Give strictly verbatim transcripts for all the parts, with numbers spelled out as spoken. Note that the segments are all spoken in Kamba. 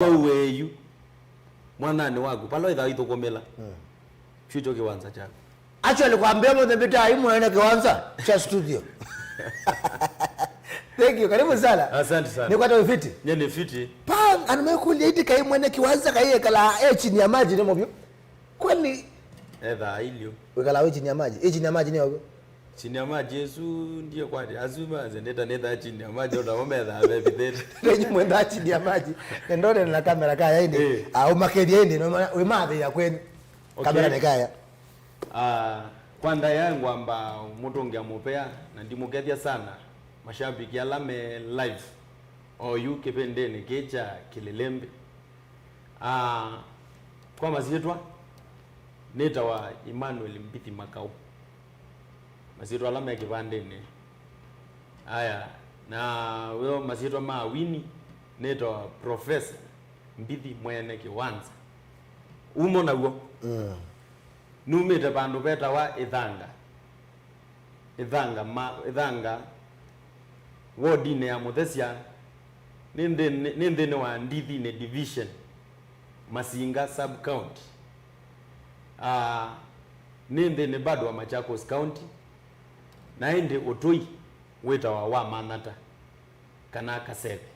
Vau wĩyu, mwananĩ waku, pala ĩthaa ithũkũmĩla. Mm. Future kĩwanza kyaku. Actually, kwambia mũthembetai mwene kĩwanza cha studio. Thank you. Karibu sana. Asante sana. Nĩkwata wĩ fiti? Nye nĩ fiti. Pa, anamekulia iti kai mwene kĩwanza kai ekala e chini ya maji nĩ mobyo. Kwani ethaa ilio. Wĩkala wĩ chini ya maji. E chini ya maji nĩ obyo. Chini ya maji ĩsu ndiye kwati. Asu manze ndeta netha chini ya maji ona ometha mevithete. Renyi mwenda chini ya maji. Nendone na kamera kaya indi. Eh. Au makedia indi no wĩ mathi ya kwenyu. Okay. Kamera nĩ kaya. Ah, kwanza ya ngwamba mũtũngĩa mũvea na ndimũkethya sana mashabiki ala me live oyu kĩvĩndĩnĩ kĩ kya Kĩlĩlĩmbĩ. Ah, kwa masyĩtwa nĩtawa Emmanuel Mbithi Makau. Masyĩtwa ala me kĩvandĩnĩ. Aya, na wĩo masyĩtwa ma wini nĩtawa Professor Mbithi Mwene Kĩwanza. Umo naw'o. Mm. Numĩte vandũ vetawa Ĩthanga. Ĩthanga, ma, Ĩthanga, wodinĩ ya Mũthesya, nĩ nthĩnĩ, nĩ nthĩnĩ wa Ndithinĩ Division, Masinga Sub County. Ah, nĩ nthĩnĩ bado wa Machakos County, na ĩndĩ ũtũi wĩtawa wa Manyata, kana Kaseve.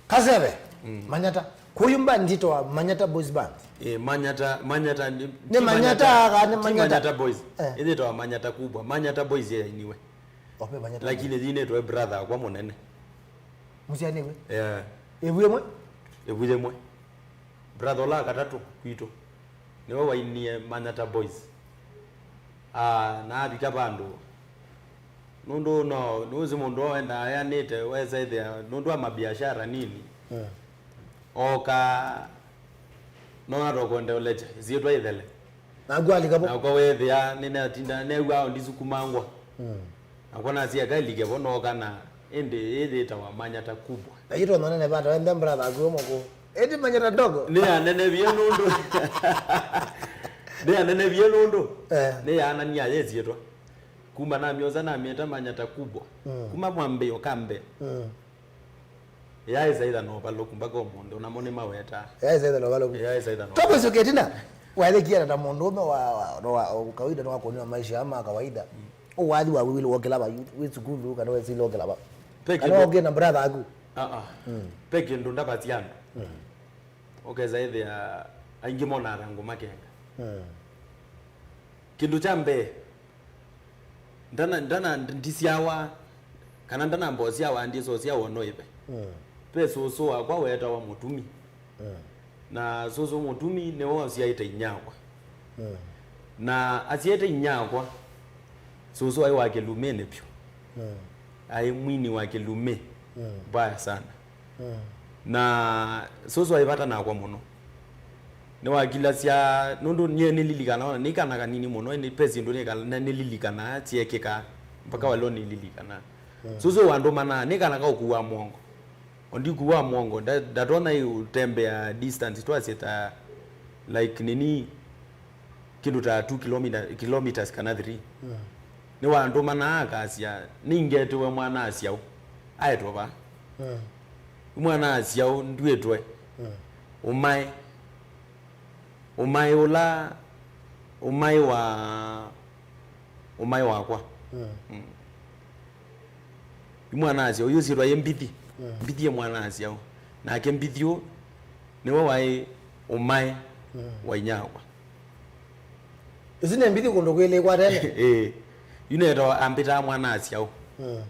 Kaseve. Mm. Manyata. Kũyu band yĩtawa Manyata Boys Band. Eh, Manyata, Manyata, nĩ, nĩ ti Manyata, Manyata, kana nĩ ti Manyata? Manyata Boys. Eh. Ĩthĩtawa Manyata Kubwa. Manyata Boys yainiwe. Ope Manyata. Lakini yinĩtwe brother akwa mũnene. Mũsyaanĩw'e? Yeah. Ĩvu yĩmwe? Ĩvu yĩmwe. Brother ũla wa katatũ kwitũ. Nĩwe wainie Manyata Boys. Ah, na avika vandũ. Nũndũ no, nũsĩ mũndũ oendaa eanĩte, wesa ĩthĩa, nũndũ wa mabiashara nini. Mm. Oka, nona tokondeũlekya, ĩsyĩtwa ĩthele. Naku alika vo? Na ũkawethĩa, nĩnatinda, new'aa ndisukumangwa. Mm. Nakwa nasya eka ĩlike vo, nooka na ĩndĩ ĩyĩtawa Manyata Kubwa. Na yĩtwa manene vata, wende brother aku ũmwe kũ. Ĩndĩ Manyata ndogo. Nĩyanenevie nũndũ. Nĩyanenevie nũndũ. Eh. Nĩyaanania yĩsyĩtwa. Kuma namyosa namĩta Manyata Kubwa. Mm. Kuma mwambĩĩo kambe. Mm. Yaĩsa itha na ũvalũku mpaka ũmũnthĩ, onamo nĩmawetaa. Yaĩsa itha na ũvalũku. Yaĩsa itha na ũvalũku. Twaposi ũketina, waelekia na mũndũũme wa, wa, wa, wa kawaida, nĩwakũniwa maisha ma kawaida. Mm. Ũwathi wa wĩwĩlĩ wokĩla va, wĩ sukulu, kana wesile okĩla va. Kana kĩndũ- okĩ na brother aku. Ah, ah. Mm. Pe kĩndũ ndavasya andũ. Mm. Ũkesa ĩthĩa aingĩ monaa ta ngũ makenga. Mm. Kĩndũ kya mbee, ndana, ndana, ndisyawa, kana ndanamba ũsyawa, ndisosyawa no ĩve. Mm. Ve sũsũ wakwa weetawa Mũtumi. Mm. Na sũsũ Mũtumi nĩwe wasyaĩte inyakwa. Mm. Na asyaĩte inyakwa, sũsũ aĩ wa kĩlumĩnĩ vyũ. Mm. Aĩ mwini wa kĩlumĩ. Mm. Mbaya sana. Mm. Na sũsũ aĩ vata nakwa mũno. Nĩwakilasya, nũndũ nyie nĩlilikana, ona nĩ kana kanini mũno, ĩndĩ ve syĩndũ nĩka-, na nĩlilikanaa syeekĩkaa, mpaka wa leo nĩlilikanaa. Mm. Sũsũ wandũmanaa, nĩ kana ka ũkuaa mwongo. O ndikuaa mwongo, nda-, ndatonya ũtembea distance, twasye ta, like, nini, kĩndũ ta two kilometer, kilometers kana three. Mm. Nĩwandũmanaa akasya, "Nĩngetewe mwana-a-syaũ." Aetwe va? Mm. Mwana-a-syaũ ndwĩtwe. Mm. Ũmae. Ũmae ũla, ũmae wa, ũmae wakwa. Mm. Mm. Ĩ mwana-a-syaũ, ũyũ syĩtwa yĩ Mbithi. Mm. Mbithi ĩ mwana-a-syaũ. Nake Mbithi ũũ, nĩwe waĩ ũmae, mm, wa inyakwa. Ĩsu nĩ Mbithi kũndũ kwĩlĩ kwa tene? Ĩĩ. Yu neetawa ambĩtaa mwana-a-syaũ. Mm.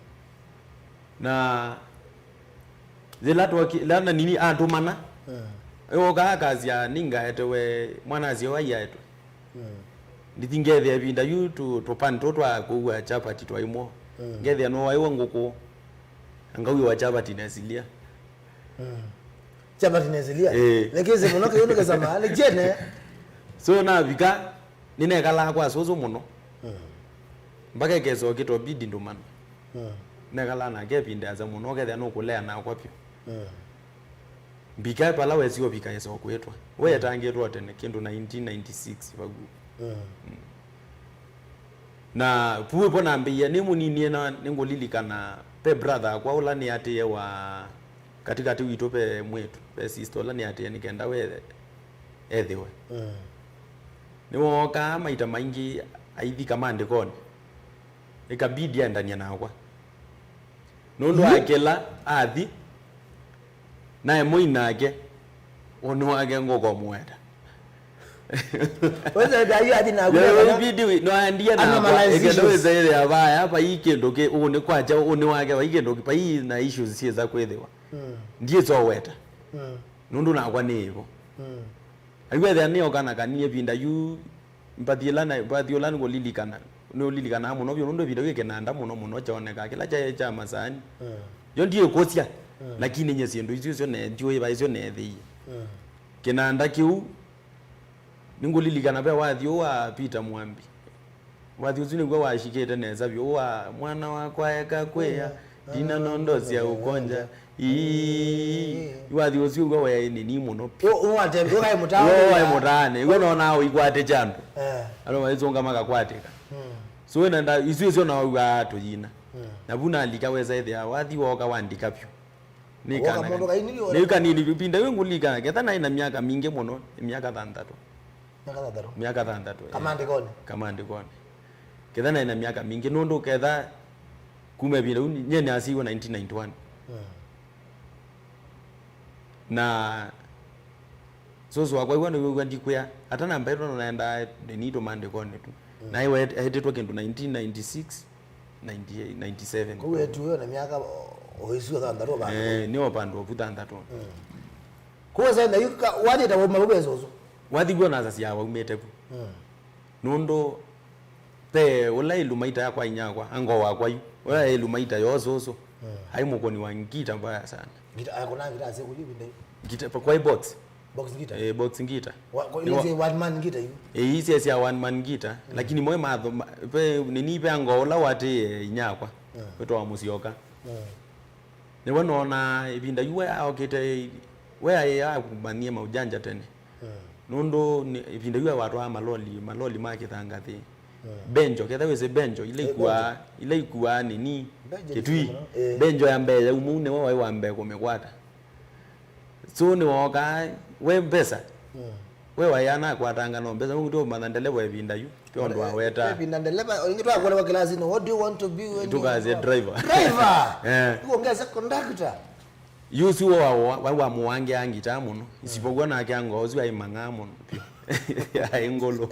Na yĩla twoki-, yĩla na nini andũmana, mm, ooka akasya, "Nĩngaetewe mwana-a-syaũ aiaetwe." Mm. Ndithi ngethĩa ĩvinda yu tũ-, tũpani tũũ twa kũua chapati twaimwo. Mm. Ngethĩa nũwaiwa ngũkũ, na ngauĩwa chapati nesilia. Mm. Chapati nesilia? Ĩĩ. Nĩkĩsĩ mũno kĩu nĩkĩsamaa, nĩ kyene. So navika, nĩnekalaa kwa sũsũ mũno. Mm. Mpaka ĩkesa ũkĩtobidi ndũmane. Mm. Nekalaa nake ĩvinda ĩasa mũno, ũkethĩa nũkũlea nakwa vyũ. Mm. Mbika vala wesi ũvika esa ũkwĩtwa. We, mm, etangĩtwe o tene, kĩndũ nineteen ninety-six vaguo. Mm. Mm. Na vu ĩvo nambĩie, nĩ mũnini na nĩngũlilikana, ve brother akwa ũla nĩatĩĩe wa Katĩkatĩ witũ ve mwĩĩtu, ve sister ũla nĩatĩĩe nĩ kenda we ethĩwe. Mm. Nĩwookaa maita maingĩ aithika maandĩkonĩ. Ĩkabidi aendany'a nakwa. Nũndũ wa kĩla athi, nae mũi nake, ũnĩ wake ngũkomũweta. Wĩsĩ yu athi naku. Yo, kana ibidi wi-, no aendie nakwa, ĩkenda wĩsĩ ĩthĩa vaya, vai kĩndũ kĩ, ũnĩ kwakya, ũnĩ wake, vai kĩndũ kĩ, vai na issues syĩsa kwĩthĩwa. Mm. Ndiĩsoweta. Mm. Nũndũ nakwa nĩ ĩvo. Mm. Aiwethĩa nĩoka na kanie ĩvinda yu, mbathi ĩla na, mbathi ũla nĩkũlilikana, nĩũlilikanaa mũno vyũ, nũndũ ĩvinda yu kĩnanda mũno mũno kyaoneka, kĩla kyaĩ kya masaani. Mm. Yo ndiĩkũsya, mm, lakini nye syĩndũ isu syo ne-, ndiũĩ vai syo neethĩie. Mm. Kĩnanda kĩu, nĩngũlilikana ve wathi ũũ wa Peter Mwambi. Wathi ũsu nĩw'o washikĩte nesa vyũ wa mwana wakwa eka kwĩa, ndinanondosya ũkonja. Ii. Wathi ũsu w'o waĩ nini mũno. Ũ-, ũwate-, ũkaĩ mũtaanĩ. W'o waĩ mũtaanĩ. W'o nonaa ũikwatĩkya andũ. Eh. Andũ maisũnga makakwatĩka. Mm. So, nenda, isu isu nawaa tũyina. Mm. Na vu nalika wesa ĩthĩa, wathi woka wandika vyũ. Nĩ kana kanini vyũ. Nĩ kanini vyũ, ĩvinda yu ngũlilikana, ketha naĩ na myaka mingĩ mũno, nĩ myaka thanthatũ. Myaka thanthatũ? Myaka thanthatũ, eh. Kamandĩkonĩ? Kamandĩkonĩ. Ketha naĩ na myaka mingĩ, nũndũ ketha kuma ĩvinda yu, nyie nĩasiiwe nineteen ninety-one. Mm. Na sũsũ wakwa, iwe nĩwĩw'a ndikwĩa, atanambetwe naendaa nĩnĩ tũmandĩkonĩ tu. Mm. Naĩ we-, etĩtwe kĩndũ nineteen ninety-six, ninety-eight, ninety-seven. Kũu etu ũyo na myaka o, o isu thanthatũ vandũ. Eh, nĩ o vandũ ovu thanthatũ. Mm. Kũu sasa yu ka-, wathi ta woma ũbesa ũsu. Wathi w'o nasasya waumĩte vu. Mm. Nũndũ ve ũla ĩlumaita ya kwa inyakwa, ango wakwa yu. Ũla ĩlumaita yo sũsũ. Mm. Aĩ mũkũni wa ngita mbaya sana. Ngita, akũna ngita ase kũyu ĩvinda yu. Ngita, kwa box. Box guitar? Eh, box guitar. Wa-, kwa, nĩ wa- isi one man guitar yu? Eh, isi sia one man guitar, mm, lakini mwe matho, ma-, ve, nini ve ango ũla watĩĩe inyakwa, mm, wĩtawa Mũsyoka. Mm. Nĩwe nona ĩvinda yu we aokĩte, we aĩ akumanyie maujanja tene. Mm. Nũndũ nĩ, ĩvinda yu watwaa maloli, maloli ma kĩthangathĩ. Mm. Benjo, ketha wĩsĩ benjo, ila, eh, ikuaa, benjo, ila ikuaa nini, benjo nĩ kĩtui. Mũno, eh. Benjo ya mbee yauma, nĩwe waĩ wa mbee kũmĩkwata. So nĩwookaa, we mbesa. Mm. We waĩ anakwatanga no mbesa, nũndũ ũmanya ndeleva ĩvinda yu, kĩondo, eh, aweta. Ĩvinda ndeleva, o ĩngĩ twakwelewa class-inĩ, what do you want to be when you grow up? Ndũkasye driver. Driver! Eh. Ũkongeza conductor. Yu ũsu wa, wa, wa, wa mũwangĩa ngita mũno. Mm. Isipokuwa nake ango ũsu aimang'aa mũno. Aĩ ngũlũ.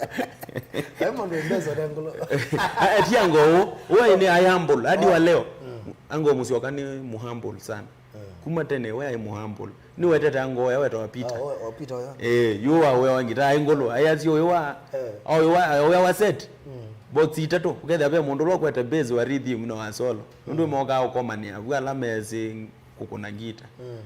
Aĩ mũndũ mbesa nĩ ngũlũ. Ah, ti ango ũũ. Ũũ nĩ aĩ humble. Hadi wa leo. Mm. Ango Mũsyoka nĩ mũhumble sana. Mm. Kuma tene we aĩ mũhumble. Nĩwetete ango ũya wetawa Peter. Ah, o, o Peter ũyo. Eh, yu wa ũya wa ngita aĩ ngũlũ. Aĩ asi ũyũ wa, eh, ũyũ wa, ũya wa set. Mm. Box itatũ. Ũkethĩa ve mũndũ ũla ũkwete bass wa rhythm na wa solo. Nũndũ, mm, mokaa ũkomanĩa. Vu ala mesĩ kũkũna ngita. Mm.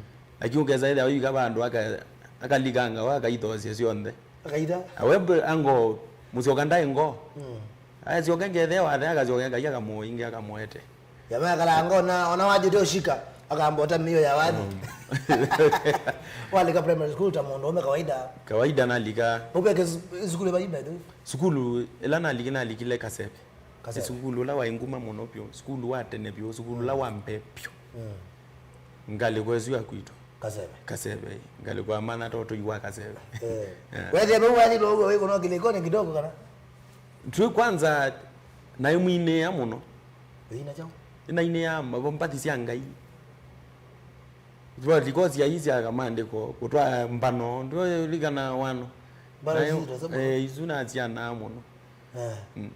Lakini ũkesa ĩthĩa wĩka vandũ aka-, akalikanga wa akaithosya syonthe. Akaitha? Awe mbe-, ango, Mũsyoka ndaĩ ngo. Mm. Asyoke ngethea wathe, akasyoke Ngai akamũinge, akamũete. Yamekala ngo na, ona wajite ũshika, akambota mĩio ya wathi. Mm. Walika primary school ta mũndũ ũme kawaida. Kawaida nalika. Ũpeke su-, sukulu vai, by the way? Sukulu, ĩla naliki, nalikile Kaseve. Kaseve. Nĩ sukulu ũla waĩ nguma mũno vyũ, sukulu wa tene vyũ, sukulu ũla, mm, wa mbee vyũ. Mm. Ngalĩko ĩsu ya kwitũ. Kaseve. Kaseve, ngalĩko ya mana totoi wa Kaseve. Eh. Yeah. Wethĩa vau wathi lũu wĩ kũno kĩlĩkonĩ kidogo kana? Twĩ kwanza, naĩ mwinĩa mũno. Wĩina kyaũ? Nainĩa mbathi sya Ngai. Ndikosi aisyaga maandĩko kũtwaa mbano, ndũlikana wano. Mbano. Nayo, isu twasoma, eh, isu nasyanaa mũno. Eh. Mm.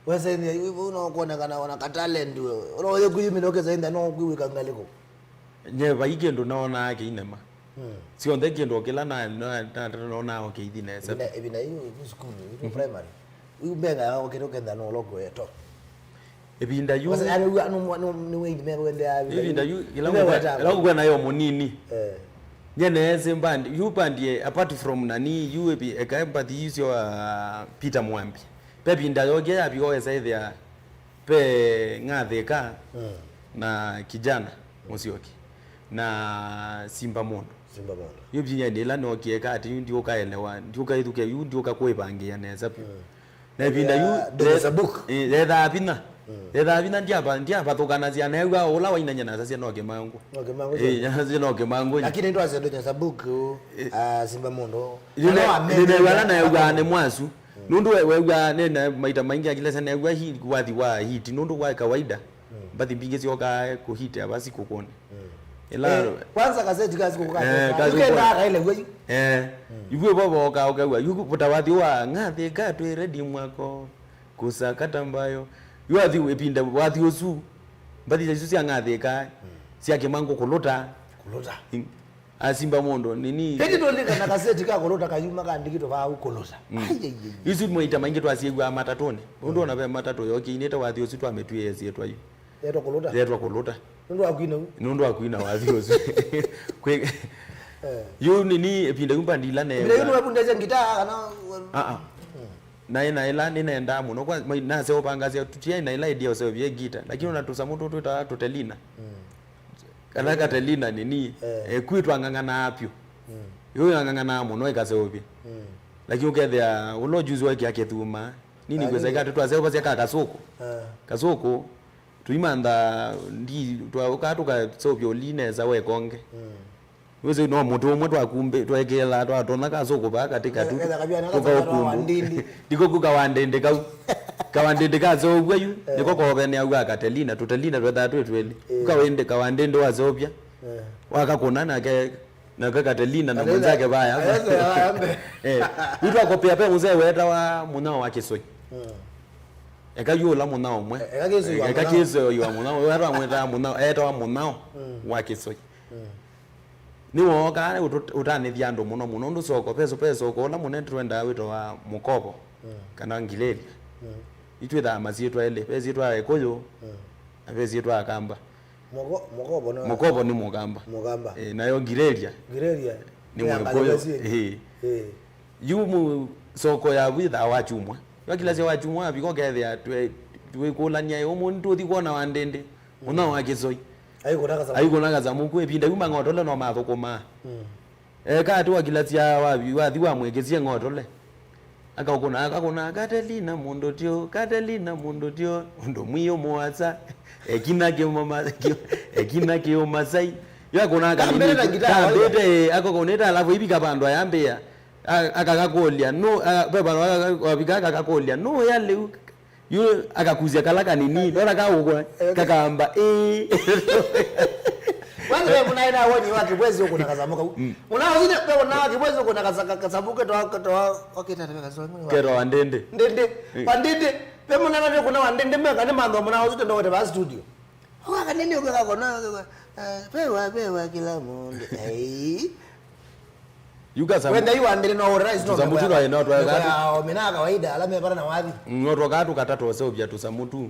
Wesethĩa yu vau no kwonekana ona ka talent we. Ona ũyũ kwĩyumĩla ũkesethĩa no kwĩw'ĩka ngalĩko. Nye vai kĩndũ noonaa kĩinema. Mm. Syonthe kĩndũ o kĩla na, na, na, noonaa o kĩithi nesa. Ĩvinda, ĩvinda yu, yu sukulu, yu, mhm, primary. Yu mbenga yao kĩndũ kenda no loko yeto. Ĩvinda yu. Wasa, yani, yu, anu, anu, nĩ wĩini me wendea ĩvinda yu, ĩla ngũkwĩa, ĩla ngũkwĩa nayo mũnini. Eh. Nye neesĩ mbandi, yu mbandi, eh, apart from nani, yu epi-, eka mbathi isyo, ah, Peter Mwambi. Ve ĩvinda yokie yavika wesa ĩthĩa ve Ng'athĩka, mm, na kijana Mũsyoki na Simba Mũndũ. Simba Mũndũ. Yu vinya ĩla nokie eka atĩ yu ndiũkaelewa, ndiũkaĩthukĩa, yu ndiũka kwĩvangĩĩa nesa vyũ. Mm. Na ĩvinda yu, yeah, there is a book, eh, yethaa vinya. Ethaa vinya ndiava-, ndiavathũkanasya, neew'a ũla wainany'a nasasya no kĩmangũ. No kĩmangũ. Ĩĩ, nasasya no kĩmangũ. Lakini nĩtwasya ndũnyasa book ũ, ah, simba mũndũ. Nĩneew'a na neew'aa nĩ mwasu. Nũndũ we-, weew'aa nene maita maingĩ akilesya neew'a hit, wathi wa hit, nũndũ wa kawaida. Mbathi mbingĩ syokaa kũhit ava sikũkũnĩ. Ĩla Eh, kwanza kaseti kasi kũkũka. Eh, kasi kũkũka. Kaile wei. Eh. Yu vo voka ũkew'a. Yu vota wathi wa ngathĩka twĩ ready mwako. Kusakata mbayo. Yu athi ĩvinda wathi ũsu. Mbathi isu sya ngathĩka. Sya kĩmangũ kũlũta. Kũlũta. Asimba mũndũ, nini? Ĩndĩ ndũlikana kaseti ka kũlũta kayuma kaandĩkĩtwe vaa ũkũlũta. Ai, ai, ai. Isu maita maingĩ twasyĩw'aa matatũnĩ. Ũndũ ona ve matatũ yokiinĩte wathi ũsu twamĩtwie yesiĩtwa yu. Yetwa kũlũta. Yetwa kũlũta. Nũndũ wa kwina u. Nũndũ wa kwina wathi ũsu. Kwĩ-, Eh. Yu nini ĩvinda yu mbandila ne. Ĩvinda yu nĩwevundĩsya ngitaa kana Ah, ah. Na ĩna ĩla nĩnendaa mũno. Kwa, ma-, naseũvangasya tũtiaĩ na ĩla idea ũseũvye ngita. Lakini ona tũsamũ tũtũ twĩtaa tũtelina. Kana katelina nini, eh, kwitũ ang'ang'anaa vyũ. Yu ang'ang'anaa mũno ĩkaseũvye. Lakini ũkethĩa ũla ũjuzi waĩkĩa kĩthuma. Nini kwĩsa ĩkatũ twaseũvasya ka kasũkũ. Kasũkũ, tũimantha ndi, twaũkaa tũkaseũvya ũli nesa wekonge. Wĩsĩ no mũtĩ ũmwe twakumbĩ, twekĩĩla, twatona kasũkũ vaa katĩ katũ. Tũkaũkumbu. Ndiko ku kawandĩndĩ kau. Kawandĩndĩ kaseũvw'a yu, nĩko kooveneaw'a katelina, tũtelina twethaa twĩ twĩlĩ. Kawandĩndĩ waseũvya. Wakakũna nake, nake katelina na mwenzake vaya. Eh. Yu twakopea pe mũzee wetawa mũnyao wa kĩsoi. Eka yu ũla mũnyao ũmwe. Eka kĩsoi wa mũnyao. Eka kĩsoi wa mũnyao. Ũla twamwĩtaa mũnyao, etawa mũnyao wa kĩsoi. Nĩwookaa ũtũ-, ũtanĩthya andũ mũno mũno, ũndũ soko, ve so-, ve soko ũla mũnene twendaa wĩtawa mũkovo, kana ngilelia. Itwĩthaa masyĩtwa elĩ, ve syĩtwa ya Ĩkũyũ, na ve syĩtwa ya Kamba. Mũko-, mũkovo nĩ Mũkovo nĩ Mũkamba. Mũkamba. Eh, nayo ngilelia Ngilelia. Nĩ Mwĩkũyũ. Ĩĩ. Ĩĩ. Yu mũ-, soko ya wĩthaa wa kyumwa. Yo kĩlasya wa kyumwa, avika ũkethĩa twe-, twĩkũlany'a, ũmũnthĩ tũthi kwona wa ndĩndĩ. Mũnyao wa kĩsoi. Aikũna kasamũ. Aikũna kasamũ ku ĩvinda yu mang'otole no mathũkũmaa. Eka atĩ wakilasya wathi wamwĩkĩsye ng'otole. Akaũkũna, akakũna, "Katelina mũndũ tyo, Katelina mũndũ tyo, ũndũ mwĩũ mũasa, ekina kĩũma-, kĩ-, ekina kĩũmasai." Yo akũna kanini, kambĩte, akakũnĩte, alafu ivika vandũ ayambĩa. A-, akakakũlya, "Nũ-, a-, ve vandũ aka-, wavika akakakũlya, nũya lĩu?" Yu akakusya kala kanini, nona kaũkwa, kakamba, ĩĩ. Kwanza we mũnaĩ na woni wa kĩvwezi ũkũna kasamũ kau. Mũna ũthine, we mũna wa kĩvwezi ũkũna kasa-, ka-, kasamũ ketwa, ketwa, okĩta tebe kasamũ. Ketwa wa ndĩndĩ. Ndĩndĩ. Wa ndĩndĩ. We mũna na kuna wa ndĩndĩ, meka nĩ mantho mũna ũthite ndogete va studio. Waka nini ũkeka kona, eh, pewa, pewa kila mũndũ. Ai. Yu kasamũ. Wenda yu andĩle no organize no. Tũsamũ tũla ĩno twa meko ya omena kawaida, ala mepata na wathi. Mm, no twokaa tũkatata ũseũvya tũsamũ tu.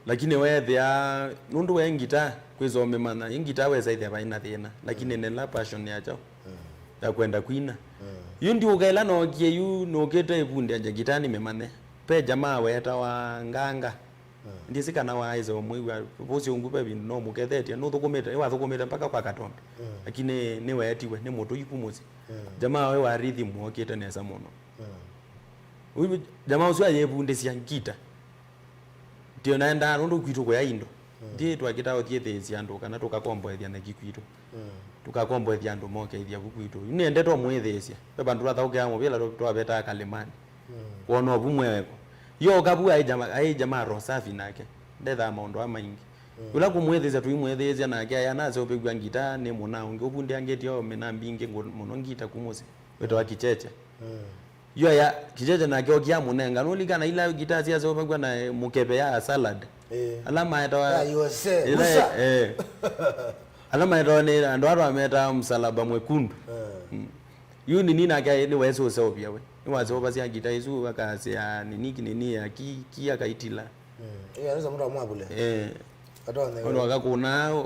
Lakini weethĩa, nũndũ we ngita, kwĩsa ũmĩmanya, ĩ ngita wesa ĩthĩa vaĩ na thĩna, lakini nĩla passion ya kyaũ, ya kwenda kwina. Yu ndiũka ĩla nookie yu, nũkĩte ĩvundĩ anja ngita nĩmĩmanye. Ve jamaa weetawa Nganga. Ndyĩsĩ kana waaĩse ũmwĩw'a, vũsĩ ũngũ ve vĩndũ no mũkethetye, nũthũkũmĩte, nĩwathũkũmĩte mpaka kwa Katombe. Lakini nĩweetiwe, nĩ mũtũi ku mũsyĩ. Jamaa we wa rhythm wokĩte nesa mũno. Ũyu jamaa ũsu ayĩvundĩsya ngita. Ndio naendaa nũndũ kwitũ kũya indo. Ndiĩ twakĩtaa ũthiĩthĩĩsya andũ kana tũkakomboethya nyeki kwitũ. Tũkakomboethya andũ mokeithya vu kwitũ. Yu nĩendete ũmwĩthĩĩsya. Ve vandũ twathaũkĩaa mũvĩla twa-, twavetaa Kalimani. Kwona ovu mweweko. Yoka vu aĩ jama-, aĩ jamaa roho safi nake. Ndethaa maũndũ aa maingĩ. Ũla kũmwĩthĩĩsya tũimwĩthĩĩsya nake aya naseũvĩw'a ngita nĩ mũna ũngĩ. Ũvundĩangĩtye o mĩna mbingĩ ngũ-, mũno ngita ku mũsyĩ. Wĩtawa Kicheche. Yo ya Kicheche nake okia mũnenga. Nũlikana ila ngita syaseũvĩw'a na, eh, mũkebe ya salad. Ala maetawa. Ya, you say, ila, Musa. Eh. Ala maetawa nĩ andũ ala metaa msalaba mwekundu. Yu nini nake nĩwesĩ ũseũvya we. Nĩwaseũvasya ngita isu akasya nini kinini ya ki, ki akaitila. Ĩyo nĩsa mũndũ amwavule. Eh. Atonye. Ona akakũna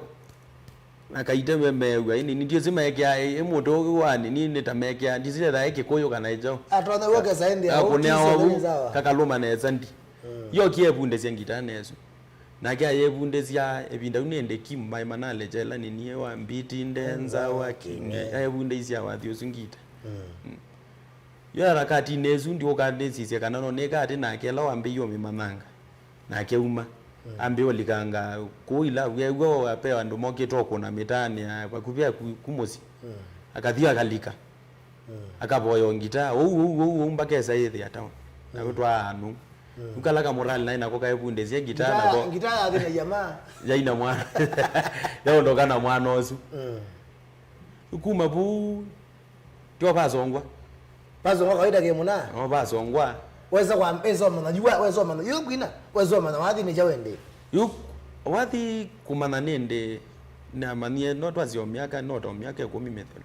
akaite meew'a, ĩ nini, ndiũsĩ mekea, ĩ, ĩ mũtĩ ũngĩ wa nini, nĩ ta mekea, ndiũsĩ etha ĩ Kĩkũyũ kana ĩ kyaũ. Atonye wokesa ĩndĩ. Akũnĩa ovu, kakalũma nesa ndi. Yokie evundĩsya ngita nesu. Nake ayevundĩsya ĩvinda yu nĩ ndĩki maĩ manalechela nini wa mbiti ndenza wa kinge. Ayevundĩsya wathi ũsu ngita. Yo harakati-inĩ ĩsu ndiũka nĩsisye kana no nĩka atĩ nake ĩla wambĩie ũmĩmanyanga. Nake uma. Mm. Ambĩĩa ũlikanga kũu ila, wew'a pe andũ mokĩte ũkũna mĩtaanĩ ya vakuvĩ aku-, ku mũsyĩ. Mm. Akathi akalika. Mm. Akavoya ngitaa, ũu, ũu, ũu, ũu, mpaka esa yĩthĩa town. Na mm, twaa nũu. Mm. Ũkala kamũrali naĩ nako kaevundĩsye ngitaa. Ngitaa, nako ngitaa yathĩnagia ma. Yaina mwana. Yaondoka na mwana ũsu. Mm. Kuma vau, tyo vasongwa. Vasongwa kawaida ke mũna? No, vasongwa. Wesa kwa, wesa ũmanya, yu wa-, wesa ũmanya. Yu kwina, wesa ũmanya, wathi nĩ kya wende. Yu, wathi kũmanya nĩndĩ, namanyie, no twasyo myaka, no to myaka ĩkũmi mĩthelu.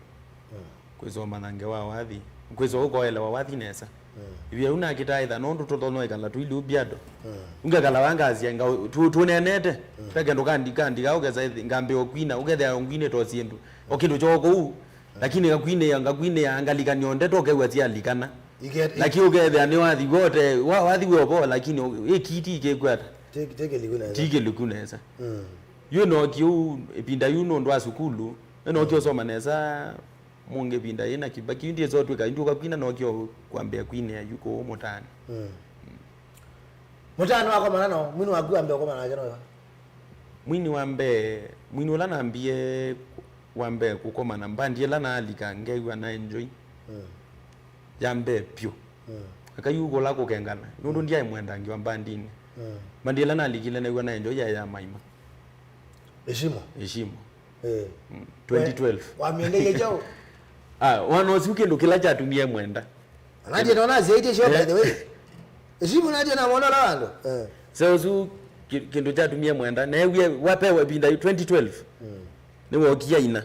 Mm. Kwĩsoma na ngewa wathi. Kwĩswa ũkoelewa wathi nesa. Mm. Ivia una kitaitha, nũndũ tũtono ikala tuilu biado. Mm. Ungekala wangasia, nga, tu-, tunenete. Mm. Peke ndukandi, kandi, ga ũkesa ithi, ngambĩĩa kwina, ũkethĩa ngwinĩ to syĩndũ. O kĩndũ kyo kũu, mm, lakini ngakwinĩa, ngakwinĩa, ngalikania ndeto, ũkew'a syalikana. Iket-, lakini ũkethĩa nĩ wathi wote, wa-, wathi wĩ obo, lakini ũ-, ĩkiti ikĩkwata. Ti-, ti kĩliku nesa. Ti kĩliku nesa. Mm. Yu no kĩu, ĩvinda yu nũndũ wa sukulu, yu no kĩu, mm, soma nesa, Mũngĩ ĩvinda yĩna Kibaki, yu ndyĩsa ũtw'ĩka, yu ndũka kwina, nokyo kwambĩa kwinĩa yu kũũ mũtaanĩ. Mm. Mũtaanĩ wakomana no, mwini waku wambĩa ũkomana nake no ĩva? Mwini wa mbee, mwini ũla nambie wa mbee kũkomana, mbandi ĩla naalika, ngew'a na enjoy. Mm. Ya mbee vyũ. Mm. Aka yu kũla kũkengana, nũndũ ndyaĩ mwendangi wa mbandinĩ. Mm. Mbandi ĩla nalikile new'a na enjoy yaĩ ya Maima. Heshima. Heshima. Eh. Mm, twenty twelve. We, wamĩendeie kyaũ? Ah, wana ũsu kĩndũ kĩla kyatumie mwenda. Nadia nona asiaite sio, by the way. Heshima nadia na mwana la wando. Eh. So ũsu ki-, kĩndũ kyatumie mwenda. Newie wapewa ĩvinda yu twenty twelve. Mm. Nĩwokie ina.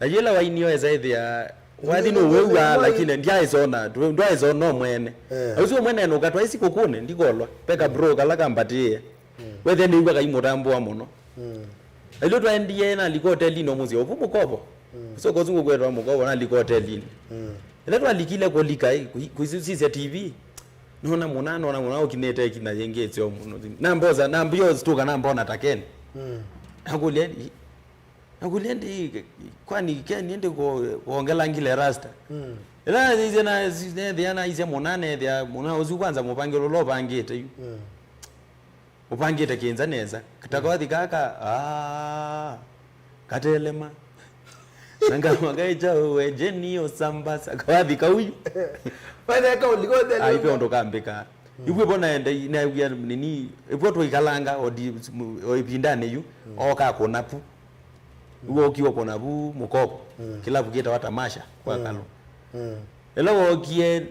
Na yĩla wainio esa ĩthĩa, wathi nũwĩw'aa, lakini ndyaĩsona, ndwaĩsona no mwene. Eh. Ũsu mwene nũka twaisi kũkũne, ndikolwa. Peka bro, kala kambatĩe. Mm. Wethe nĩw'a kai mũtambũa mũno. Mm. Na ĩlyo twaendie nalika hotelinĩ o mũsyĩ, ũvu mũkovo. Mm. Soko ũsu ngũkwetwa mũkovo, nalika hotelinĩ. Mm. Ĩla twalikile kũlika, ĩ, kũi-, kũisisya T V. Nona mũna, nona mũna, ũkinĩte ĩkina yĩngĩ ĩseo mũno. Nambosa, nambio stuka, nambona ta Ken. Mm. Nakũlya, Nakũlya ndi, kwani Ken ndi ko-, kwongela ngile rasta. Mm. Ĩla nĩthĩa na, nethĩa naisye mũna, nethĩa mũna ũsu kwanza mũvangĩlo ũla ũvangĩte yu. Mm. Ũvangĩte kĩnza nesa. Kata kawathi kaka, ah, katelema. Na ngama kaĩkya ũwe, Jenny Osambasa, kawathi kauyu. Wetheka ũliko ũthelu. Ai, pe ũndũ kambĩka. Mm. Ivwe vo naenda, naew'ia nini, ivwe tũikalanga, o di-, o ĩvindanĩ yu, mm, oka kũna pu. Wookie kũna vu mũkovo, mm, kĩlavu kĩtawa Tamasha kwa, mm, Kalu. Mm. Ĩla wookie,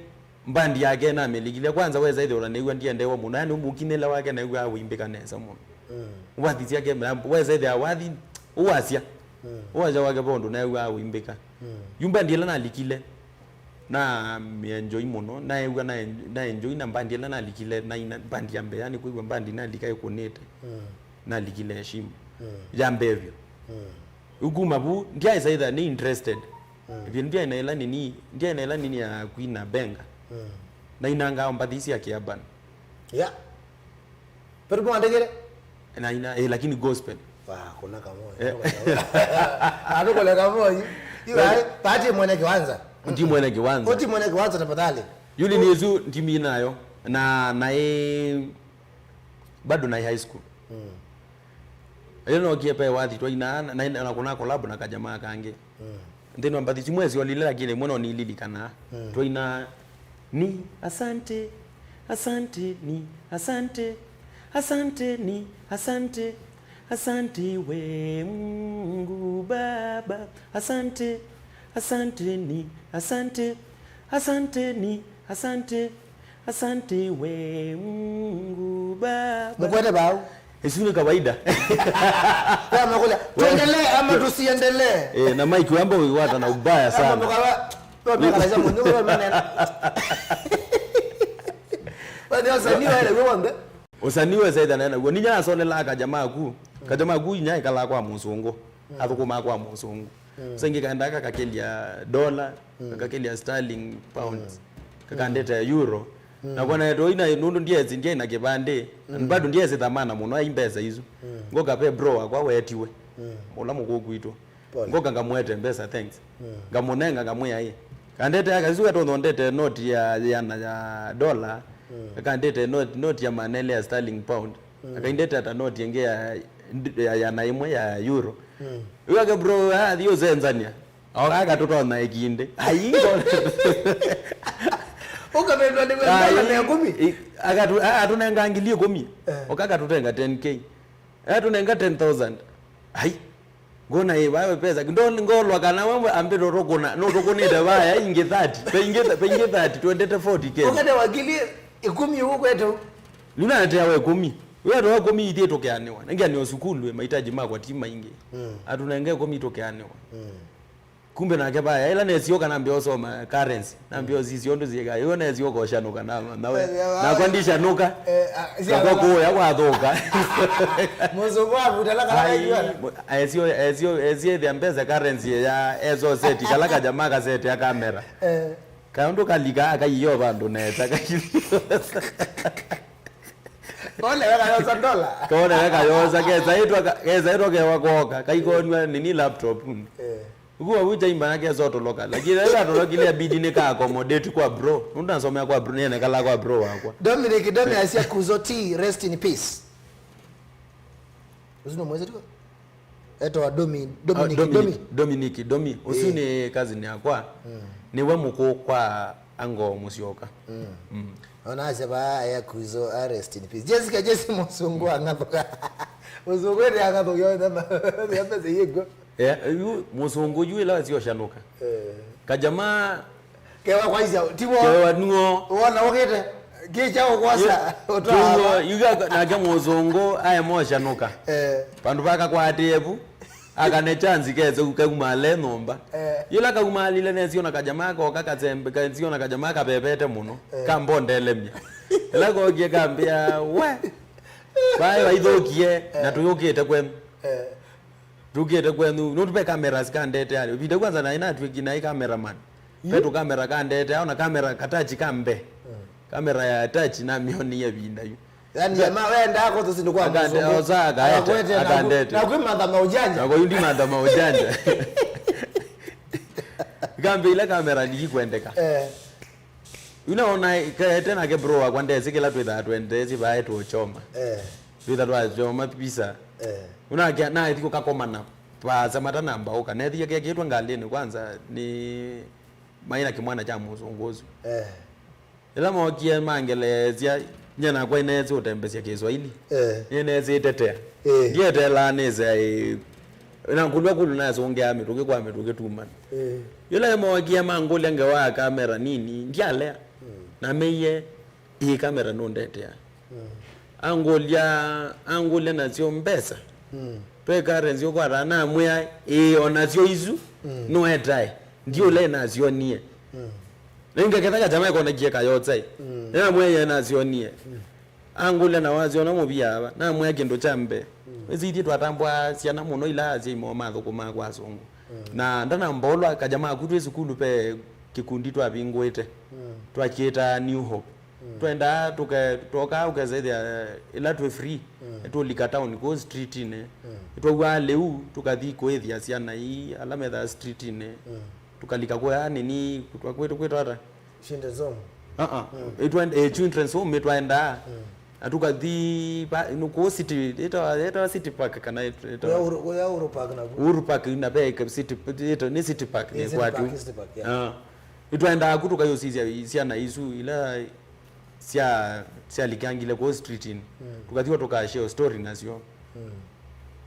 mbandi yake namĩlikile. Kwanza wesa ĩthĩwa nĩw'a ndiendewa mũno, yani mũkinĩle wake new'aa ũimbĩka nesa mũno. Mm. Wathi syake, wesa ĩthĩa wathi, ũwasya. Mm. Ũwasya wake ve ũndũ new'aa ũimbĩka. Mm. Yu mbandi ĩla nalikile, namĩenjoy mũno, naew'a na en-, naenjoy na mbandi ĩla nalikile, naina mbandi ya mbee, yani kwĩw'a mbandi nalika ĩkũnĩte. Mm. Nalikile Heshima. Mm. Ya mbee vyũ. Mm. Yu kuma vu, ndyaĩsa ĩtha nĩ interested. Mm. Ĩvinda ndyaĩ na ĩla nini, ndyaĩ na ĩla nini ya kwina benga. Mm. Nainanga mbathi sya kĩaban. Yeah. Pero mwandĩkĩre? Naina, eh, lakini gospel. Wa, kuna kamoja. Eh. Atukole kamoja. Iwa, pati mwene kiwanza. Ndi mwene kiwanza. Oti mwene kiwanza tafadhali. Yuli ni Yesu ndimi nayo. Na, na, eh, bado na high school. Mm. Ĩla nookie pe wathi twainaa, na, na, na kuna collab na kajamaa kangĩ. Mm. Nthĩnĩ wa mbathi simwe syolile, lakini ĩmwe no nililikanaa. Mm. Twainaa, ni asante, asante, ni asante, asante, ni asante, asante we Mungu Baba, asante, asante, ni asante, asante, ni asante. Asante we Mungu Baba. Mũkwete vau. Isu ni kawaida. Kwa makula. Tuendelee ama tusiendelee? Eh, na Mike wamba uiwata na ubaya sana. Ama mũkawa, no, no, kalaja mundu, no, no, no. Wani osani wale, wewe wambe? Usani we zaida nena. Ninya asonela kajamaa ku. Kajamaa ku inya ikala kwa mũsũngũ. Athũkũmaa kwa mũsũngũ. Mm. Sengĩ kaendaa kakakĩlya dollar, mm, kakakĩlya sterling, pounds, mm, kakandete euro. Mm. Na kwa naetwa ina nũndũ ndiesi, ndiai na kĩvandĩ, mm, and bado ndiesi thamana mũno ai mbesa isu. Mm. Ngoka ve bro wakwa wetiwe. Mm. Ũla mũkũũ kwitũ. Pole. Ngoka ngamwete mbesa, thanks. Mm. Ngamũnenga, ngamwĩa ĩ. Kandete aka isu katothondete noti ya, ya, na ya dollar, Mm. Akandete noti, noti ya maana elĩ ya sterling pound. Mm. Akaindete ata noti ĩngĩ ya, ya, ya na ĩmwe ya euro. Mm. Yu ake bro, athi ũsenzania. O kaka tũtona ĩkindĩ. Ai, ngo- Ũkavĩndwa nĩ Ai, wendana na ĩkũmi? I- akatu- a- atũnenga ngili ĩkũmi. Eh. O kaka tũtenga ten K. Atũnenga ten thousand. Ai. Ngona ĩ vawe pesa. Ndo ngolwa kana wewe ambĩte ũtũkũna, no tũkũnĩte vaya ingĩ thirty. Pe ingĩ, pe ingĩ thirty, twendete forty K. Ũkate wa ngili ĩkũmi ũũ kwetu. Nĩnateawa ĩkũmi. Wewe wa ĩkũmi ithiĩ tũkeanĩwa. Nĩngeanĩwa sukulu, mahitaji makwa ti maingĩ. Mm. Atũnenge ĩkũmi tũkeanĩwa. Mm. Kumbe nake vaya, ĩla nesioka nambĩa ũsoma currency, nambĩa ũsisya ũndũ syĩka, ĩyo nesioka ũshanũka na, na we. Eh, nakwa ndishanũka, eh, ah, nakwa kũũya kwathũka. Mũzungu avuta la kala Ai, kaijua. Mu- esio, esio, esie ĩthĩa mbesa currency ya S O Z, kala kajama kasete ya kamera. Eh. Kaũndũ kalika akaiyo vandũ neta. Kone weka yosa dola. Kone weka yosa, kesa itwa, kesa itwa kewa koka, kaikonwa nini laptop. Eh. Ukuwa vucha imbana kesa otoloka. Lakini ĩla atolokile abidi nĩka accommodate kwa bro. Nũndũ nasomea kwa bro, nĩenekala kwa bro wakwa. Dominic, Domi asya kuzo ti, rest in peace. Ũsu nĩ mwezi tu? Etawa Domi, Ah, Dominic, Dominic, Domi. Dominic, Domi. Ũsu Eh. nĩ cousin yakwa. Mm. Nĩwe mũkũ kwa ango Mũsyoka. Mm. Mm. Ona asya vaa aya kuzo, ah, rest in peace. Jessica, Jesse mũsungu ang'athũka. Mũsungu ĩte ang'athũka, yothe ma- ya pesa yĩkw'o. Eh, yu mũsũngũ yu ĩla wasyocanũka. Eh. Kajama Kewa kwaisya, ti wo. Kewa nuo. Wona ũkĩte. Kĩkya ũkwosa, Yu- ũtwaa. Tuo, yuga nake mũsũngũ aemoshanũka. Eh. Vandũ vakakwatĩe vu. Akane chance kese kaumale nyũmba. Eh. Yĩla kaumalile nesiona kajama koka kasembe, kesiona kajama kapepete mũno. Eh. Kambondelemya. Ĩla kokie kambĩa, we. Bae waithũkie, na Eh. tũyũkĩte kwenu. Eh. Tukĩte kwenyu, nũndũ ve cameras kandete arĩ. Ĩvinda kwanza naĩ natwĩki naĩ cameraman. Ve tũ camera kandete, ona camera katachi kambe. Mm. Camera ya touch namĩonie ĩvinda yu. Yaani, jamaa wenda ako tũsindũ kwa Akande- mũsũngũ. osa akaete, Akakwete na ku- akandete. Na kwĩmatha maũjanja. Nako yu ndimantha maũjanja. Kambe ila camera ndikwendeka. Eh. Yu naona kaete nake bro wakwa ndesĩ kĩla twĩthaa twendeesĩ vae tũchoma. Eh. Twĩtha twachoma pizza. Eh. Unake nathi kũkakomana vaasa matanamba ũka. Nethie kekĩtwe ngalĩnĩ kwanza nĩ maĩ na kĩmwana kya mũsũngũ ũsu. Eh. Ĩla mookie mangeleesya, nye nakwa ineesĩ ũtembesya Kĩswahili. Eh. Nĩneesĩ ĩtetea. Eh. Ndieteelaa nĩsĩ, ĩ, na kũlwa kũlũ nasũngĩa mĩtũkĩ kwa mĩtũkĩ tumana. Eh. Yĩla mookie mangũlya ngewa ya kamera nini, ndyalea. Mm. Na meiye, ĩ kamera nũndetea. Mm. Angũlya, angũlya nasyo mbesa. Mm. Twe currency ũkwata namwĩa, ĩ, o nasyo isu, Mm. nũetae. Ndiũle nasyonie. Mm. Ningeketha kajama ekonekie kayotsae. Mm. Namwĩa ye nasyonie. Mm. Angũlya na wasyona mũvia ava. Namwĩa kĩndũ kya mbee. Mm. Ĩsĩ ithyĩ twatambwa syana mũno ila asyai moo mathũkũmaa kwa asũngũ. Mm. Na ndanambolwa kajama aku twĩ sukulu ve kĩkundi twavingũĩte. Mm. Twakyĩtaa New Hope. Mm. Twendaa tũke-, twokaa ũkesethĩa ĩla twĩ free, Mm. nĩtũlika town kũu streetinĩ. Mm. Nĩtwauaa lĩu, tũkathi kũĩthya syana ii ala methaa streetinĩ. Mm. Tũkalika kũya nini, twakwĩtũ kwĩtwa ata? Children's home. Uh-uh. Mm. Itwa-, eh, children's home, nĩtwaendaa. Mm. Na tũkathi pa-, nĩ kũu city, ĩtawa, ĩtawa City Park kana ĩt-, ĩtawa Kũya Uhuru, kũya Uhuru Park naku. Uhuru Park na ve city, ĩtawa, nĩ City Park, Eh, nĩ City kwatu. Park, City Park, yeah. Ah. Nĩtwaendaa ku tũkayũsisya syana isu ila sya, syalikangile kũu streetinĩ. Mm. Tũkathiwa tũkashare story nasyo. Mm.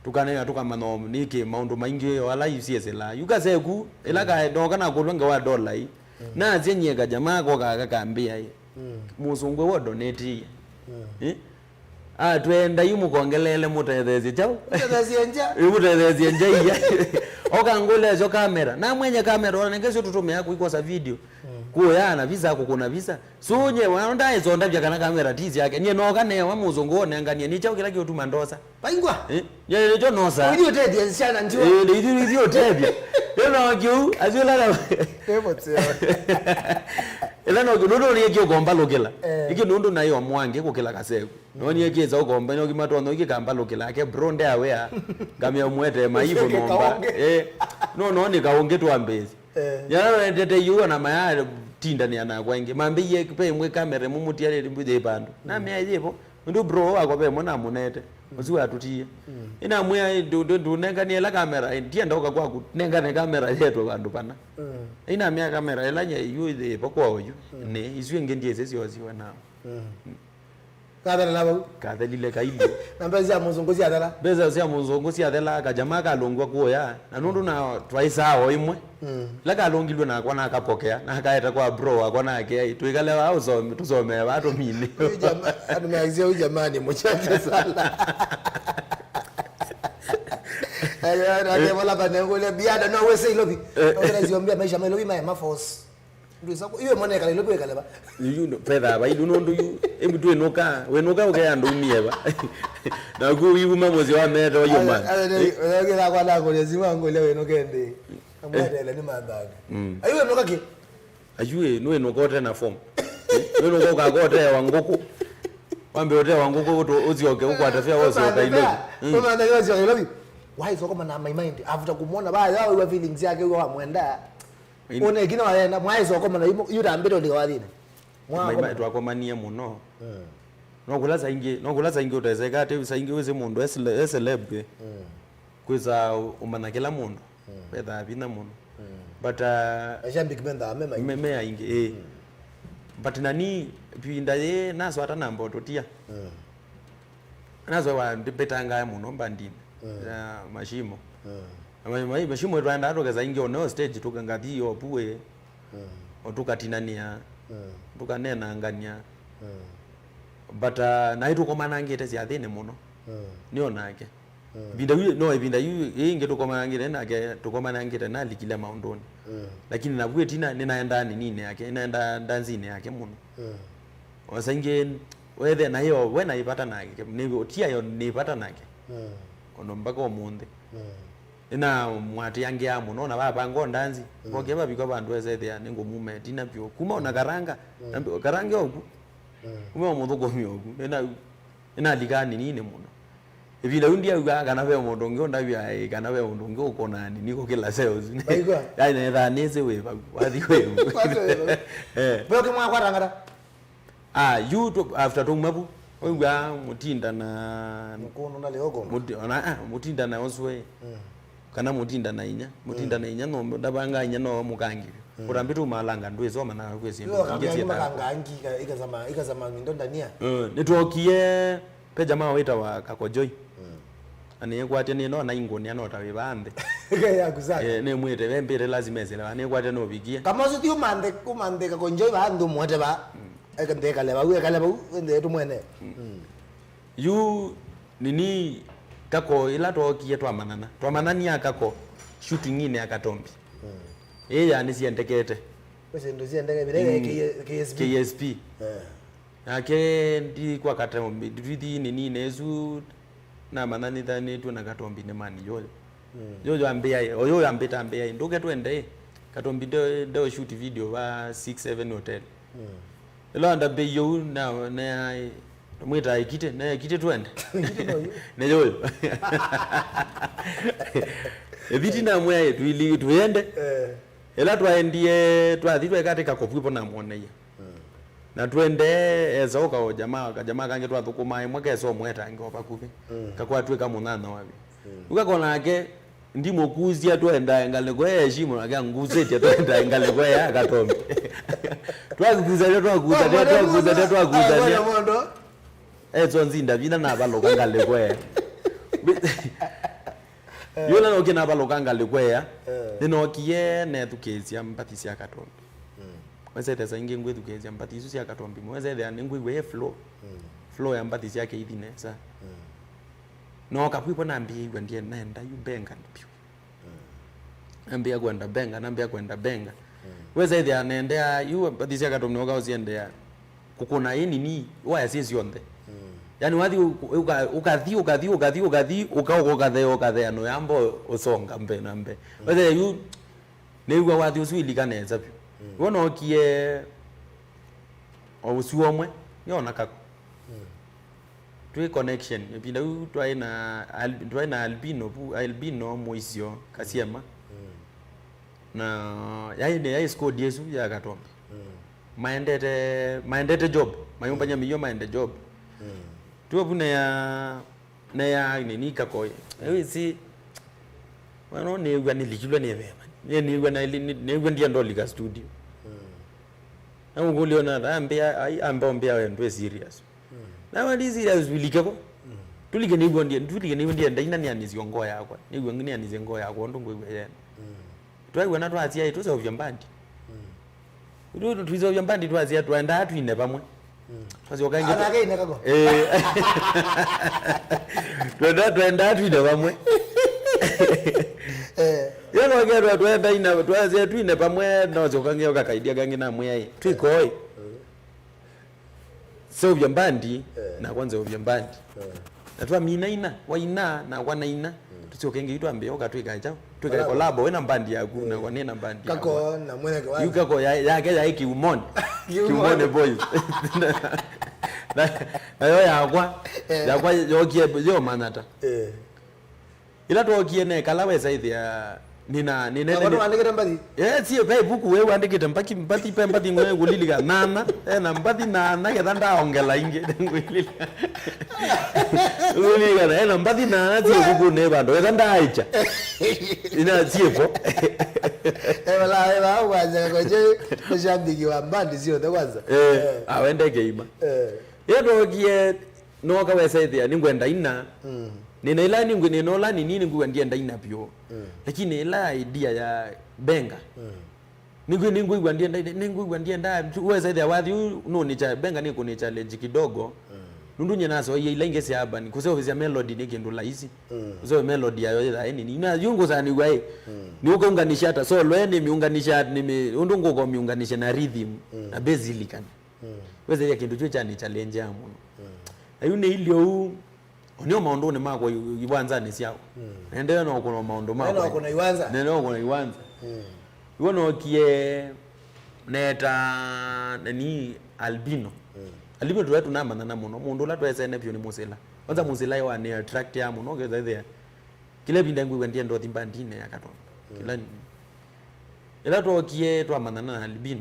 Tũkanena tũkamanya o nĩkĩ maũndũ maingĩ o ala isyĩsĩla. Yu kaseku, ĩla Mm. kae-, nooka nakũlwa ngewa dola ĩ. Mm. Nasye nyie kajamaa kokaa kakambĩa ĩ. Mm. Mũsũngũ wa donate ĩ. Mm. Eh? Atwenda yu mũkongeleele mũtetheesye kyaũ? Mũtetheesye nja. Ĩ, mũtetheesye nja iya. Okangũlesyo kamera. Na mwenye kamera, ona nenge syo tũtũmĩa kũikosa video. Mm. Kuoya na visa, kũkũna visa. So nye, wana ndaesondavya kana kamera ti syake. Nye nooka newa mũsũngũ onenganie. Nĩ kyaũ kĩla kĩũtuma ndosa? Vaingwa. Eh? Nye nĩkyo nosa. Ũithi ũtethie syana njiwa. Eh, nĩ ithu, ithu ũtethie. Ĩno kĩu, asyũla na Ĩ mũteo. Ĩla no kĩndũ nĩkĩ ũkombalũkĩla. Eh. Iki nũndũ naĩ o mwangi kũkĩla kaseku. Nonie kĩsa ũkomba, no kĩmatonya iki kambalũkĩla. Ake bro, nde aware. Ngamia mwete maivo Ũcio nomba. Kaũngĩ. Eh. No, no, nĩ kaũngĩ twambĩĩsye. Yala wendete yu ona maya tindanĩa nakwa ĩngĩ. Mambĩie pe ĩmwe kamera ĩmwe mũtialĩte mbũthĩ vandũ. Namea yĩvo. Ndu bro wakwa ve mwana amunete. Ũsu watũtie. Ĩnamwĩa ndũnenganie ĩla kamera, ndienda ũka kwaku, nengane kamera yetwe vandũ pana. Ĩnamea kamera ĩla nye yu yĩvo kwa oyu. Nĩ isu ĩngĩ ndiĩsĩ syosiwe nao. Kathelala vau. Kathelile kailye. Na mbesa sya mũzungu syathela. Mbesa sya mũzungu syathela, kajama kalũngwa kuoya. Na nũndũ na twaisaa o imwe. Mm. La kalũngilwe nakwa nakapokea, nakaeta kwa bro wakwa nake, twikale vaa usome, tusomee vaa tumine. Huyu jama-, andũ measya huyu jamani, mcheke sana. Ayo, na ke wala bana ngole biada no wese ilobi. Eh. Ongera ziombia maisha mailobi ma ma force. Ndwĩsa ku-, iwe mwana ekala ĩlovi wĩkale va? Yu no, pethaa vailu nũndũ yu, ĩmbu twĩnũka, wĩnũka ũkea ndũmie va? Naku iuma mũsyĩ wa mete wa yo man. Aya, aya, aya, aya, kĩla kwa nakũlya simu angũlya wĩnũke ndĩ. Amwetele nĩ manthanga. Mm. Ayu wĩnũka kĩ? Ayu ĩ, nĩwĩnũka ũte na form. Nĩwĩnũka ũkakotewa ngũkũ. Wambe ũtewa ngũkũ ũtũ-, ũsyoke ũkwate fare ũsyoka ĩlovi. Mm. Ũmanthe ũsyoka ĩlovi. Why soko mana my mind? After kumwona vaya, wĩwa feelings yake, wĩwa wamwenda. Ĩndĩ- Ũnekina wayenda, mwaĩ soko mana, yu tambĩte ũlika wathine. Mwa- Maima twakomanie mũno. Mm. No kũla saingĩ, no kũla saingĩ ũteseka atĩ saingĩ wĩsĩ mũndũ e cele-, e celeb. Mm. Kwĩsa ũ-, ũmanya kĩla mũndũ. Mm. Wethaa vinya mũno. Mm. But, uh, Aisha big men thaa me maingĩ. Me, me aingĩ, ĩĩ. Mm. But nani, ĩvinda yĩ, naswata namba ũtũtia. Mm. Naswawa ndĩpĩtangaa mũno mbandinĩ, mm, ya Mashimo. Mm. Na ma-, ma-, Mashimo twaendaa tũkesa ingĩ oneo stage tũkangathi opuĩ. Mm. O tũkatinanĩa, mm, tũkanenangany'a. Mm. But, uh, naĩ tũkomanangĩte syathĩnĩ mũno. Mm. Nĩ o nake. Mm. Ĩvinda yu, no, ĩvinda yu ĩngĩ tũkomanangĩte nake, tũkomanangĩte nalikile maũndũnĩ. Mm. Lakini navu ĩtina nĩnaendaa ninini yake, nĩnaendaa ndanzinĩ yake mũno. Mm. Osa ingĩ wethe nayo we naĩ vata nake, nĩ, ũtiayo nĩ vata nake. Mm. Ona mpaka ũmũnthĩ. Mm. Nĩnamwatĩangĩaa mũno, na vavanga ndanzi, mm, voke vavika vandũ esethĩa nĩngũmuma ĩtina vyũ. Kuma ona Karanga, mm, na mbi-, Karanga oku. Mm. Kuma mũthũkũmi oku. Nĩna-, nĩnalikaa ninini mũno. Ĩvinda yu ndiaugaa kana ve mũndũ ũngĩ ũndavya, ĩ, kana ve mũndũ ũngĩ ũkũnaa nini kũkĩla sales. Waigua? Yaani, nethaa nĩsĩ wĩ vau, wathi wĩ vau. Wathi wĩ vau. Eh. Ve ũkĩ mwakwatangata? Ah, yu tu-, after twauma vu, wĩw'aa Mũtinda na Mũkũndũ na Lĩoko. Mũti-, ona, ah, Mũtinda na Osway. Mm. Kana Mũtinda na inya. Mũtinda, mm, na inya no ndavangaa inya no mũkangi. Mm. Kũtambĩ tu malanga ndwĩsoma na kwĩ syĩndũ. Ĩyo ingĩ kambi syĩthaa. Makanga angi ika-, ikasama, ikasama ngindo ndania. Eh, nĩtwokie pe jamaa wĩtawa Kakojoi. Mm. Anĩkwatya nĩ no naingũnĩa no ta wĩ vaa nthĩ. Ika ya kusaka. Eh, nĩmwĩte, ve mbĩte lazima esĩle vaa, nĩkwatya nũvikie. Kama ũsu ti ũmanthe, ũmanthe Kakojoi vaa nthĩ ũmwete vaa. Mm. Eka ndekale vau, ekale vau, ende tũmwene. Mm. Mm. Yu nini Kako ĩla twookie twamanyana. Twamanyanie Kako shooting-inĩ ya Katombi. Mm. Ĩĩ, yani siendekete. Kwĩ syĩndũ siendeke vile, mm, K-, K S P. K S P. Eh. Nake ndi kwa Katombi, ndithi nini nesu namanyithanĩtw'e na Katombi nĩ mani yoyo. Mm. Yoyo ambĩa, oyo ambĩta ambĩa, "Ndũke twende." Katombi nde, nde shoot video va six seven hotel. Mm. Ĩla ndambĩie ũu, na, na, mwĩta Ekite, na Ekite twende. Ekite no yu. Nĩ yoyo. Ĩviti namwĩa, "Twili, twende." Eh. Ĩla twaendie, twathi tweka ati Kako vw'ĩvo namwoneie. Mm. Na twendee, esa ũka o jamaa, kajamaa kangĩ twathũkũmaa ĩmwe kesa ũmwetange o vakuvĩ. Mm. Kakwatw'ĩka mũnyanya wavyo. Mm. Ũkakona nake, ndimũkusya twendae ngalĩko ya heshima, nake angusĩtye twendae ngalĩko ya Katombi. Twakusania, twakusania, twakusania, twakusania. Eso nzinda vina navalũka ngalĩko ya. Yũla nokie navalũka ngalĩko ya. Eh. Nĩnokie nethukĩĩsya mbathi sya Katombi. Mm. Wesethĩa saingĩ ngwĩthukĩĩsya mbathi isu sya Katombi. Wesethĩa nĩngwĩw'a ĩ flow. Mm. Flow ya mbathi syake ithi nesa. Mm. No kapwĩvo nambĩĩw'a ndie naenda yu benga vyũ. Mm. Nambĩa kwenda benga, nambĩa kwenda benga. Mm. Wesethĩa naendea yu mbathi sya Katombi noka ũsiendea kũkũna ĩ nini, waya syĩ syonthe. Mm. Yani wathi ũ-, ũka-, ũkathi, ũkathi, ũkathi, ũkathi, ũkaũka ũkathea, ũkathea, no yamba ũsonga mbee na mbee. Mm. Wesethĩa yu Nĩw'a wathi ũsu ilika nesa vyũ. Mm. W'o nookie o ũsu ũmwe, nĩona Kako. Mm. Twĩ connection, ĩvinda yu twaĩ na al-, twaĩ na albino vu, albino mũisyo Kasiema. Mm. Na yaĩ nĩ yaĩ squad ĩsu ya Katombi. Maendete, maendete job, mayũmbany'a mĩio maende job. Twĩ vu na ya, na ya nini Kakoya. Ĩwĩsĩ, wano nĩw'a nĩlikilwe nĩ veva. Nĩ, nĩw'a na, nĩ, nĩw'a ndienda ũlika studio. Na ũkũlyo na ambĩa, ai, ambĩa ũmbĩa we ndwĩ serious. Na we ndi serious, tulike vo. Tulike nĩw'a ndie, tulike nĩw'a ndienda ina nĩanĩsye ngoo yakwa. Nĩw'a nĩanĩsye ngoo yakwa ũndũ ngwĩw'a yena. Twaĩw'a na twasya, "Ĩ, tũseũvye mbandi." Ĩndĩ tũiseũvya mbandi twasya, "Twendaa twine vamwe." Twasyoka ĩngĩ twa- Anake ine kako. Eh. Twendaa, twendaa twine vamwe. Eh. Yo noketwa twenda ina, twasya twine vamwe, nosyoka ngĩoka kaidia kangĩ namwĩa, "Ĩ, twĩkoĩ." Seũvya mbandi, eh, nakwa nzeũvya mbandi. Eh. Na twamina ina, waina, nakwa naina. Mm. Tũsyoke ĩngĩ yu twambĩĩa ũka twĩkae kyaũ? Twĩkae collabo, wĩna mbandi yaku, eh, nakwa nĩna mbandi yakwa. Kako na mwene kĩwanja. Yu kako ya, yake yaĩ Kiumone. Kiumone. Kiumone Boys. Na, nayo yakwa, eh, yakwa yokie, yo Manyata. Eh. Ĩla twookie nekala wesa ĩthĩa nĩna, nĩna, nĩna, nĩna, nĩwandĩkĩte mbathi? Eh, sie, ve ivuku we wandĩkĩte mbaki, mbathi, ve mbathi ng'we kũlilika nana, ena mbathi nana, ketha ndaongela ingĩ, ngũililika. Ngũililika, ena mbathi nana, sie ivuku nĩ vandũ, ketha ndaaĩkya. Ina sie vo. Ewa, ewa, kwanza, kwa je, mashabiki wa mbandi syonthe kwanza. Eh, eh, awendeke ima. Eh. Ĩla twookie, nooka wesa ĩthĩa nĩngwenda ina. Mm. Nĩna ĩla nĩngwĩ-, nĩna ũla nini nĩngwĩw'a ndienda ina vyũ. Mm. Lakini ĩla idea ya Benga. Mm. Nĩngwĩ-, nĩngwĩw'a ndienda ina, nĩngwĩw'a ndienda, wesa ĩthĩa wathi ũyũ nũnĩcha, Benga nĩkũnĩ challenge kidogo. Mm. Nũndũ nye nasoie ila ingĩ sya urban, kũseũvĩsya melody nĩ kĩndũ laisi. Mm. Kũseũvĩsya melody yayo yĩthaa ĩ nini. Na yu ngũsanĩw'a ĩ, mm, nĩũkaunganisha ata solo, ĩ nĩmĩunganisha, nĩmĩ-, ũndũ ngũka ũmĩunganishe na rhythm, mm, na bass ilikane. Mm. Wĩsĩthya kĩndũ kyu kyanĩ challenge ya mũno. Mm. Na yu nĩ ilyo ũu, onio maũndũnĩ makwa i-, iwanzanĩ syakwa. Mm. Nendee no kũna maũndũ makwa. Nenda kũna iwanza. Nenda kũna iwanza. Mm. Iwo nookie neta nani Albino. Mm. Albino tũla tũnamanyana mũno. Mũndũ ũla twesene vyũ nĩ Mũsĩla. Kwanza Mũsĩla ĩ wa nĩ attract ya mũno, kethethea. Kĩla ĩvinda ngwĩw'a ndienda ũthi mbandinĩ ya Katombi. Mm. Kĩla, ĩla twookie twamanyana na Albino.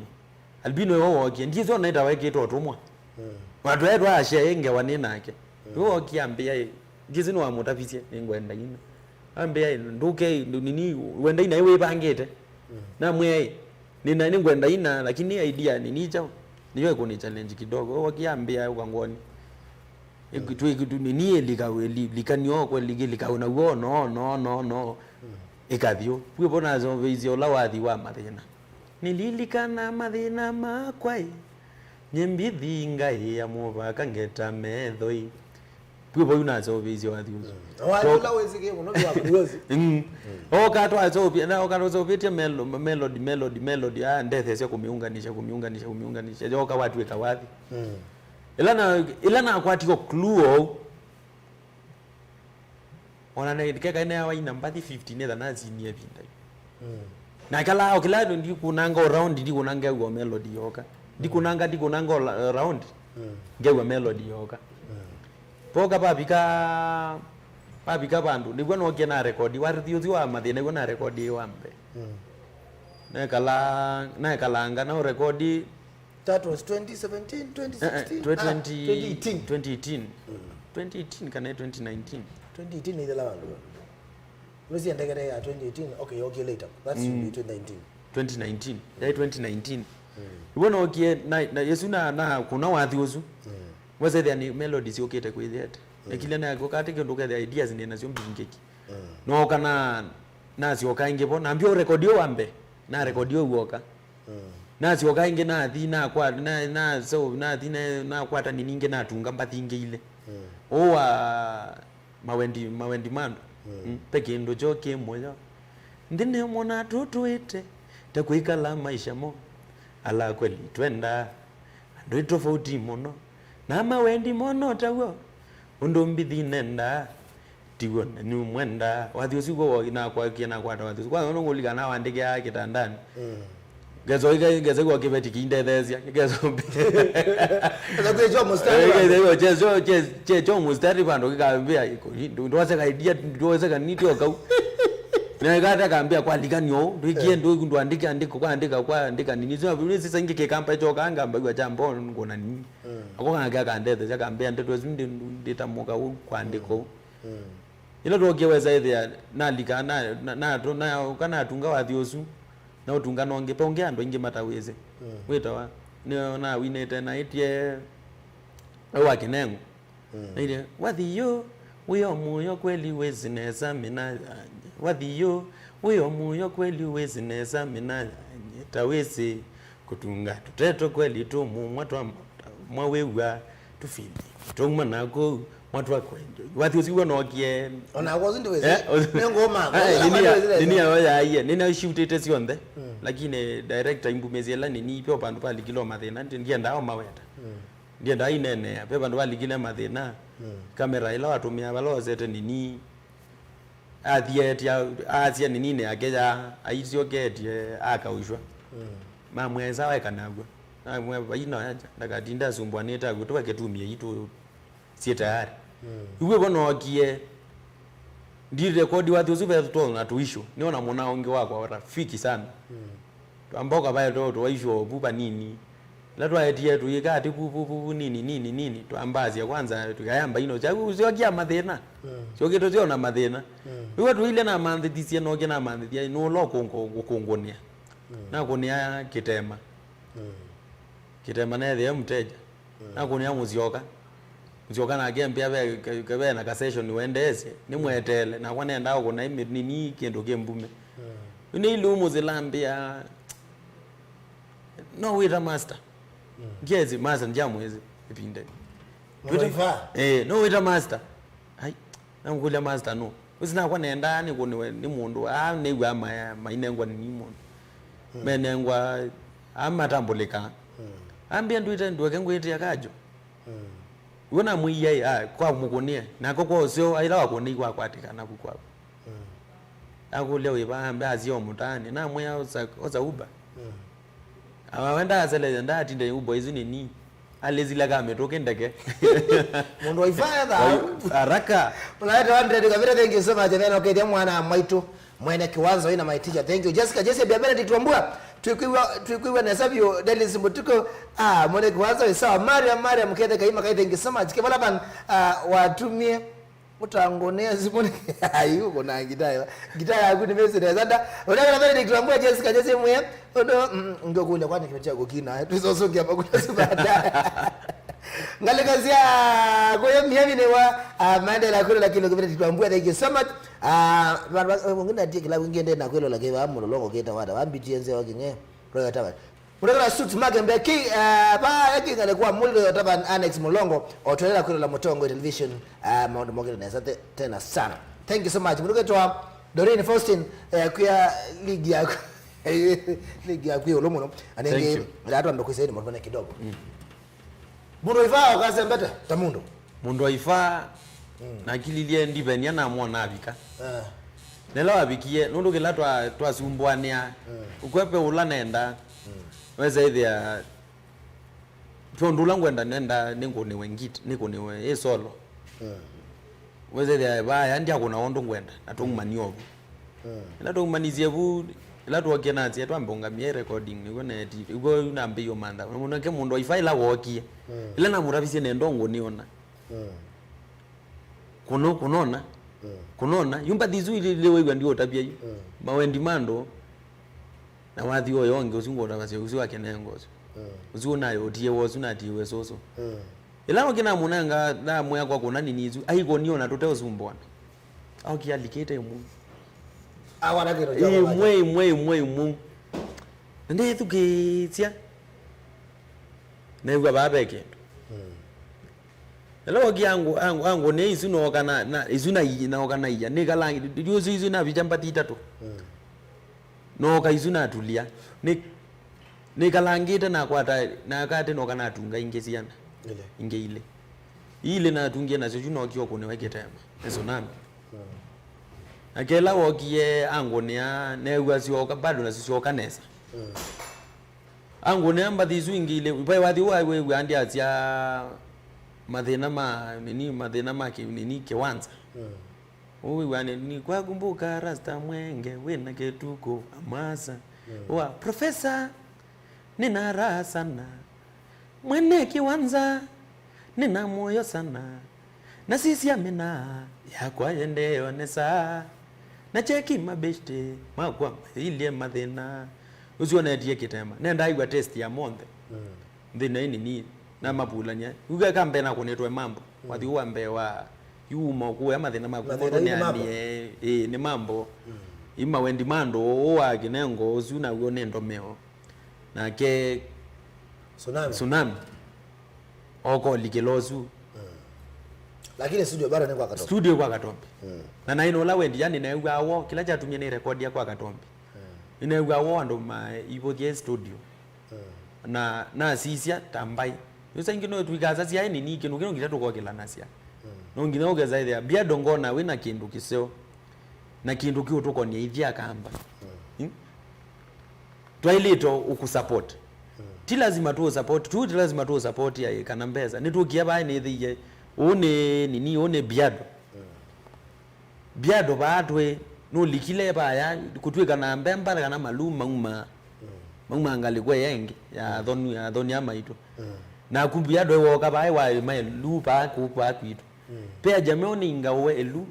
Albino ĩwe wookie, ndyĩsĩ ona ĩtawa ekĩtwe ũtũmwa. Mm. Watwae twaasya ĩ ngewa nĩ nake. Mm. Ĩwe wookie ambĩa ĩ, ndyĩsĩ nĩwamũtavisye, nĩngwenda ina. Ambĩa ĩ, ndũke, ndũ-, nini, wenda ina ĩ wĩvangĩte. Mm. Namwĩa ĩ, nĩna, nĩngwenda ina, lakini idea nini kyaũ. Nĩyo ĩkũnĩ challenge kidogo. Ĩwe wookie ambĩa ũka ngwoni. Ĩkĩ-, twĩ-, kĩtu nini ĩlika, ĩli-, likanio kwa liki lika na w'o, no, no, no, no. Mm. Ĩkathi ũ. Kwĩ vo naseũvĩisye ũla wathi wa mathĩna. Nĩlilikana mathĩna makwa ĩ, nyie mbithi ngaĩa mũvaka ngeta metho ĩ. Kwĩ vo yu naseũvĩisye wathi ũsu. Mm. Wathi ũla wĩsĩkĩe mũno nĩ wa Kuozi. Mm. Mm. Oka twaseũvya, na oka twaseũvĩtye melo-, melody, melody, melody, ah, ndetheesya kũmĩunganisha, kũmĩunganisha, kũmĩunganisha. Yoka watw'ĩka wathi. Mm. Ĩla na, ĩla nakwatie o clue ou, ona ne, keka ĩneawa ina mbathi fifty nĩtha nasinie ĩvinda yu. Mm. Na kala, o kĩla ndikũnanga o round, ndikũnanga ngew'a melody yoka. Ndikũnanga, ndikũnanga o la-, round, mm, ngew'a melody yoka. Mm. Poka pavika, pavika vandũ, nĩw'o nookie na record, wathi ũsu wa mathĩna, nĩw'o na record ĩ wa mbee. Mm. Nekala, nekalanga na record. That was twenty seventeen, twenty sixteen? Eh, eh, twe-, ah, twenty, twenty eighteen. Twenty eighteen. Mm. Twenty eighteen kana twenty nineteen? Twenty eighteen nĩ ĩla vandũ. Nũsiendekete ya twenty eighteen, okay, okay, later. That should be, mm, twenty nineteen. Twenty nineteen. Yaĩ twenty nineteen. Mm. Ivo nookie, na, na, ĩsu na, na, kũna wathi ũsu. Mm. Wesethĩa nĩ melodies yũkĩte kwĩthĩete. Mm. Ekile na kũkate kĩndũ kethĩa ideas nĩ nasyo mbingĩki. Mm. Nooka na, nasyoka ĩngĩ vo, nambia ũrekodi ũũ wa mbee, narekodi ũũ woka. Mm. Nasyoka ĩngĩ nathi, nakwa-, na, na, so, nathi, na, nakwata nini ingĩ, natunga mbathi ingĩ ilĩ. Mm. Ũũ wa mawendi, mawendi ma andũ. Mm. Mm, pe kĩndũ kyo kĩ mũyo. Nthĩ nĩmwona tũtũĩte, ta kwĩkala maisha mo. Ala kweli twendaa, andũ ĩ tofauti mũno. Na mawendi mono taw'o, ũndũ mbithi nendaa, tiw'o nenyu mwendaa. Wathi ũsu w'o nakwakie nakwata wathi ũsu. Kwanza ũndũ ngũlikana nawandĩkĩaa kĩtandanĩ. Mm. Ngeso ika-, ngeso ikwa kĩveti kindetheesya. Ngeso Ngeso kwĩkyo mũstari. Eh, vandũ. Ngeso ikwa kyecho, kye-, kyecho mũstari vandũ kĩkambĩa, ndwaseka idea, ndwaseka nitio kau. Na ĩkata akambĩa kwalika nĩ ũũ, ndwĩkie ndũ ndwandĩke andĩko, kwaandĩka, kwaandĩka nini. Sio, nĩ sisa ingĩ kĩkamba kyoka, ngamba iwa kya mboo ngona nini. Ako kana kya kandethe, kya kambĩa ndeto isu ndi, ndi, ndĩtamũka ũu, kwaandĩka ũu. Ĩla twokie wesa ĩthĩa, nalika, na, na, na, na, ũka natunga wathi ũsu, na ũtunga nongĩ, pe ũngĩ andũ aingĩ matawĩsĩ. Wĩtawa, nĩ nawinĩte naĩtye, we wa kĩnengo. Naitye, wathi yu, wĩ o mũyo kweli wĩsĩ nesa mina, wathi yu, wĩ o mũyo kweli wĩsĩ nesa mina, ta wĩsĩ kũtunga tũteto kweli tũmũmwa twa mwa wĩw'a tũfili. Twauma na kũu, mwatwa kwenjwa. Wathi ũsu w'o nookie. Ona kwa ũsu ndĩwĩsĩ. Eh, ũsu- Nĩ ngũma. Ai, nini ya, nini ya yo yaie. Nina shutĩte syonthe. Lakini director imbumĩsye ĩla nini, pyo vandũ palikile o mathĩna, ndi-, ndiendaa o maweta. Ndiendaa ineenea. Ve vandũ valikile mathĩna. Kamera ĩla watũmĩa vala wosete nini, athietya, aasya nini yake ya, aisyoketye, akaũshwa. Mamwĩa, "Sawa, eka naw'o." Namwĩa, "Vai na haja, ndakatinda asumbwanĩte aw'o, tũvake tumie itũ syĩ tayari." Iw'e vo nookie, ndirekodi wathi ũsu ve tũtona tũisho, nĩona mũna ũngĩ wakwa rafiki sana. Twamba ũkavae tũtũ waisho vu vanini. Ĩla twaetie tũyĩka atĩ vu, vu, vu, vu, nini, nini, nini, twambasya kwanza, tũkayamba ino, kyaku syokia mathĩna. Syokĩte syona mathĩna. Iwe tũile namanthĩthisye, noke namanthĩthya, nũla ũkũngũnĩa. Nakũnĩa kĩtema. Kĩtema nethĩe mũteja. Nakũnĩa mũsyoka. Mũsyoka nake ambĩa ve, ke-, ke-, ve na ka session wendeesye. Nĩmweteele. Nakwa nendaa ũkũna ĩmĩ-, nini kĩndũ kĩ mbume. Yu nĩ ilu mũsĩla ambĩa, "No wĩta master?" Ndyesĩ, master ndyamwĩsĩ ĩvinda. Mũndũ wa ĩvaa? Eh, "No wĩta master?" Ai, namũkũlya, "Master no?" Ũsi nakwa nendaa nĩkũnĩwe nĩ mũndũ, aa nĩw'aa ma-, mainengwa nini mũno. Menengwa, aa matambũlĩkaa. Ambĩa, "Ndwĩte ndweke ngwĩtĩa kajo." W'o namwĩie, "Ah, kwa mũkũnĩe." Nako kwa ũseo, aĩla wakũnĩi kwakwatĩkana vu kwakwa. Akũlya, "Wĩ vaa?" Ambĩa, "Asie o mũtaanĩ." Namwĩa, "Osa, osa Uber." Awa wenda aselesya, ndaatinde Uber isu nini. Alĩsile kamĩtũkĩ ndeke. Mũndũ wa ĩvaa etha. Haraka. Mũlaeta wa Ndredi Kavira, thank you so much. Neno kethia mwana mwaitũ. Mwene Kiwanza wĩna my teacher. Thank you. Jessica, Jesse, Bia Benedict Wambua. Twĩkwĩw'a, twĩkwĩw'a nesa vyũ. Dennis Mutuku. Ah, Mwene Kiwanza wĩ sawa. Maria, Maria, Mkethe Kaima Kai, thank you so much. Kevalaban, ah, watumie. Ũtangũnĩa simũ nĩ. Ai, ũkũna ngita ĩyo. Ngita yaku nĩ mĩsĩ nesa nda. Ũtaka na Benedict Wambua, Jessica, Jesse Mwe. Ũndũ, mm, ngĩkũlya kwani kĩmwe kya kũkina. Tũsosũngĩa makũna sibata. Ngalĩko sya kũya Miami nĩ wa, ah, maendeela kũlũla kĩndũ kĩvĩta titwambua, thank you so much. Ah, vandu va, ngina tie kila wingĩ ndĩ na kwĩlola kĩva mũlolongo kĩta wata, wa B T N Z wa kĩng'e, Royal Tavern. Mũndũ kana suit make mbeki, ah, va ekingane kwa mũlilo Royal Tavern Annex Mũlongo, otwelela kwĩlola Mũtongo Television, ah, maũndũ mokĩte nesa te-, tena sana. Thank you so much. Mũndũ ketwa Doreen Faustin, eh, kwĩa ligi yaku. Ligi yaku ĩũlũ mũno. Thank you. Anenge, ndatwa ndo kuisaini mwana kidogo. Mm. Mũndũ wa ĩvaa ũkasembete ta mũndũ. Mũndũ wa ĩvaa, mm, nakililye ndivenia namwona avika. Eh. Nela wavikie, nũndũ kĩla twa-, twasumbũanĩa, mm, ũkwepe ũla nenda, mm, wesa ĩthĩa, twondũ ũla ngwenda nenda nĩngũnĩwe ngit-, nĩkũnĩwe ĩ solo. Mm. Wesethĩa vaya ndyakũna ũndũ ngwenda, na twaumania ovu. Mm. Ĩla twaumanisye vu, ĩla twokie nasye twambe ũngamie recording, nĩw'o neeti, ĩw'o yu nambĩie ũmantha. Mũnake mũndũ wa ĩvaa ĩla wookie. Mm. Ĩla namũtavisye nenda ũngũnĩona. Mm. Kũno, kũnona. Mm. Kũnona. Yu mbathi isu ili, ili wĩw'a ndiũtavya yu. Mm. Mawendi ma andũ. Na wathi ũyo ũngĩ ũsu ngũtavasya ũsu wa kĩnengo ũsu. Mm. Ũsu ũnayũtie wa ũsu natiiwe sũsũ. Mm. Ĩla ũngĩ namũnenga, namwĩa kwa kũna nini isu, aikũnia ona tũteũsumbũana. Aokie alikĩte ĩmwe. Awana kĩndũ kya ĩmwe, ĩmwe, ĩmwe, ĩmwe. Na ndethukĩĩsya. New'a vaa ve kĩndũ. Mm. Ĩla wokie angũ, angũ, angũnĩa isu nooka na, na, isu na i-, nooka na ia. Nĩkalangi, ndiũsĩ isu navikya mbati itatũ. Mm. Nooka isu natulia. Nĩ, nĩkalangĩte nakwata, nakate nooka natunga ingĩ syana. Ile. Ingĩ ilĩ. Ilĩ natungie nasyo, yu nookie ũkũnĩwe kĩtema. Nĩ tsunami. Mm. Na kĩla wokie angũnĩa, new'a syoka, bado nasyo syoka nesa. Mm. Angũnĩa mbathi isu ingĩ ilĩ, vai wathi ũũ wĩw'aa ndyasya mathĩna ma, nini, mathĩna ma kĩ-, nini, kĩwanza. Mm. Ũwĩw'ane ni kwakumbuka rasta mwenge wĩna kĩtukũ amasa. Mm. Wa professor, nina raha sana. Mwene kiwanza, nina moyo sana. Na sisya mina yakwa yendeonesa. Na cheki mabeshte makwa mailye mathĩna. Ũsu onetie kĩtema. Nenda aigua test ya monthe. Mm. Nthĩna ĩnĩ ni na mapulany'a. Uga ka mbee na kũnĩtwe mambo. Mm. Wathi wa mbee wa yuma kuya mathĩna maku. Mathĩna monthe ĩ nĩ mambo. Nĩanie, ĩ, nĩ mambo. Mm. Ima wendi mando wa kĩnengo ũsu naw'o nĩ ndomeo. Nake Tsunami. Tsunami. Okolikĩla ũsu. Mm. Lakini studio bado nĩ kwa Katombi. Studio kwa Katombi. Mm. Na naĩ na ũla wendi, yani, nĩneew'aa woo, kĩla kyatumie nĩ rekodia kwa Katombi. Mm. Nĩneew'aa woo andũ maivũthya studio. Mm. Na nasisya ta mbaĩ. Yu saa ingĩ no twikasasya ĩ nini kĩndũ kĩu nginya tũkokĩlanasya. Mm. No nginya ũkesa ĩthĩa, Biado ngona wĩna kĩndũ kĩseo. Na kĩndũ kĩũtũkonia ithyĩ Akamba. Mm. Hmm? Twaĩlĩte ũkũsupport. Mm. Ti lazima tu support, tu ti lazima tu support ya kana mbesa. Nĩtũkie vaa nĩthĩie, ũũ nĩ nini, ũũ nĩ Biado. Mm. Biado vaa twĩ, nũlikile vaya, kũtwĩka na mbemba kana maluu mauma. Mm. Mauma ngalĩko ĩngĩ, ya athoni, ya athoni a maitũ. Mm. Naku Biado woka vaa wa maeluu vaa kũu vaa kwitũ. Mm. Pea jameo nĩ ingaũe ĩlu,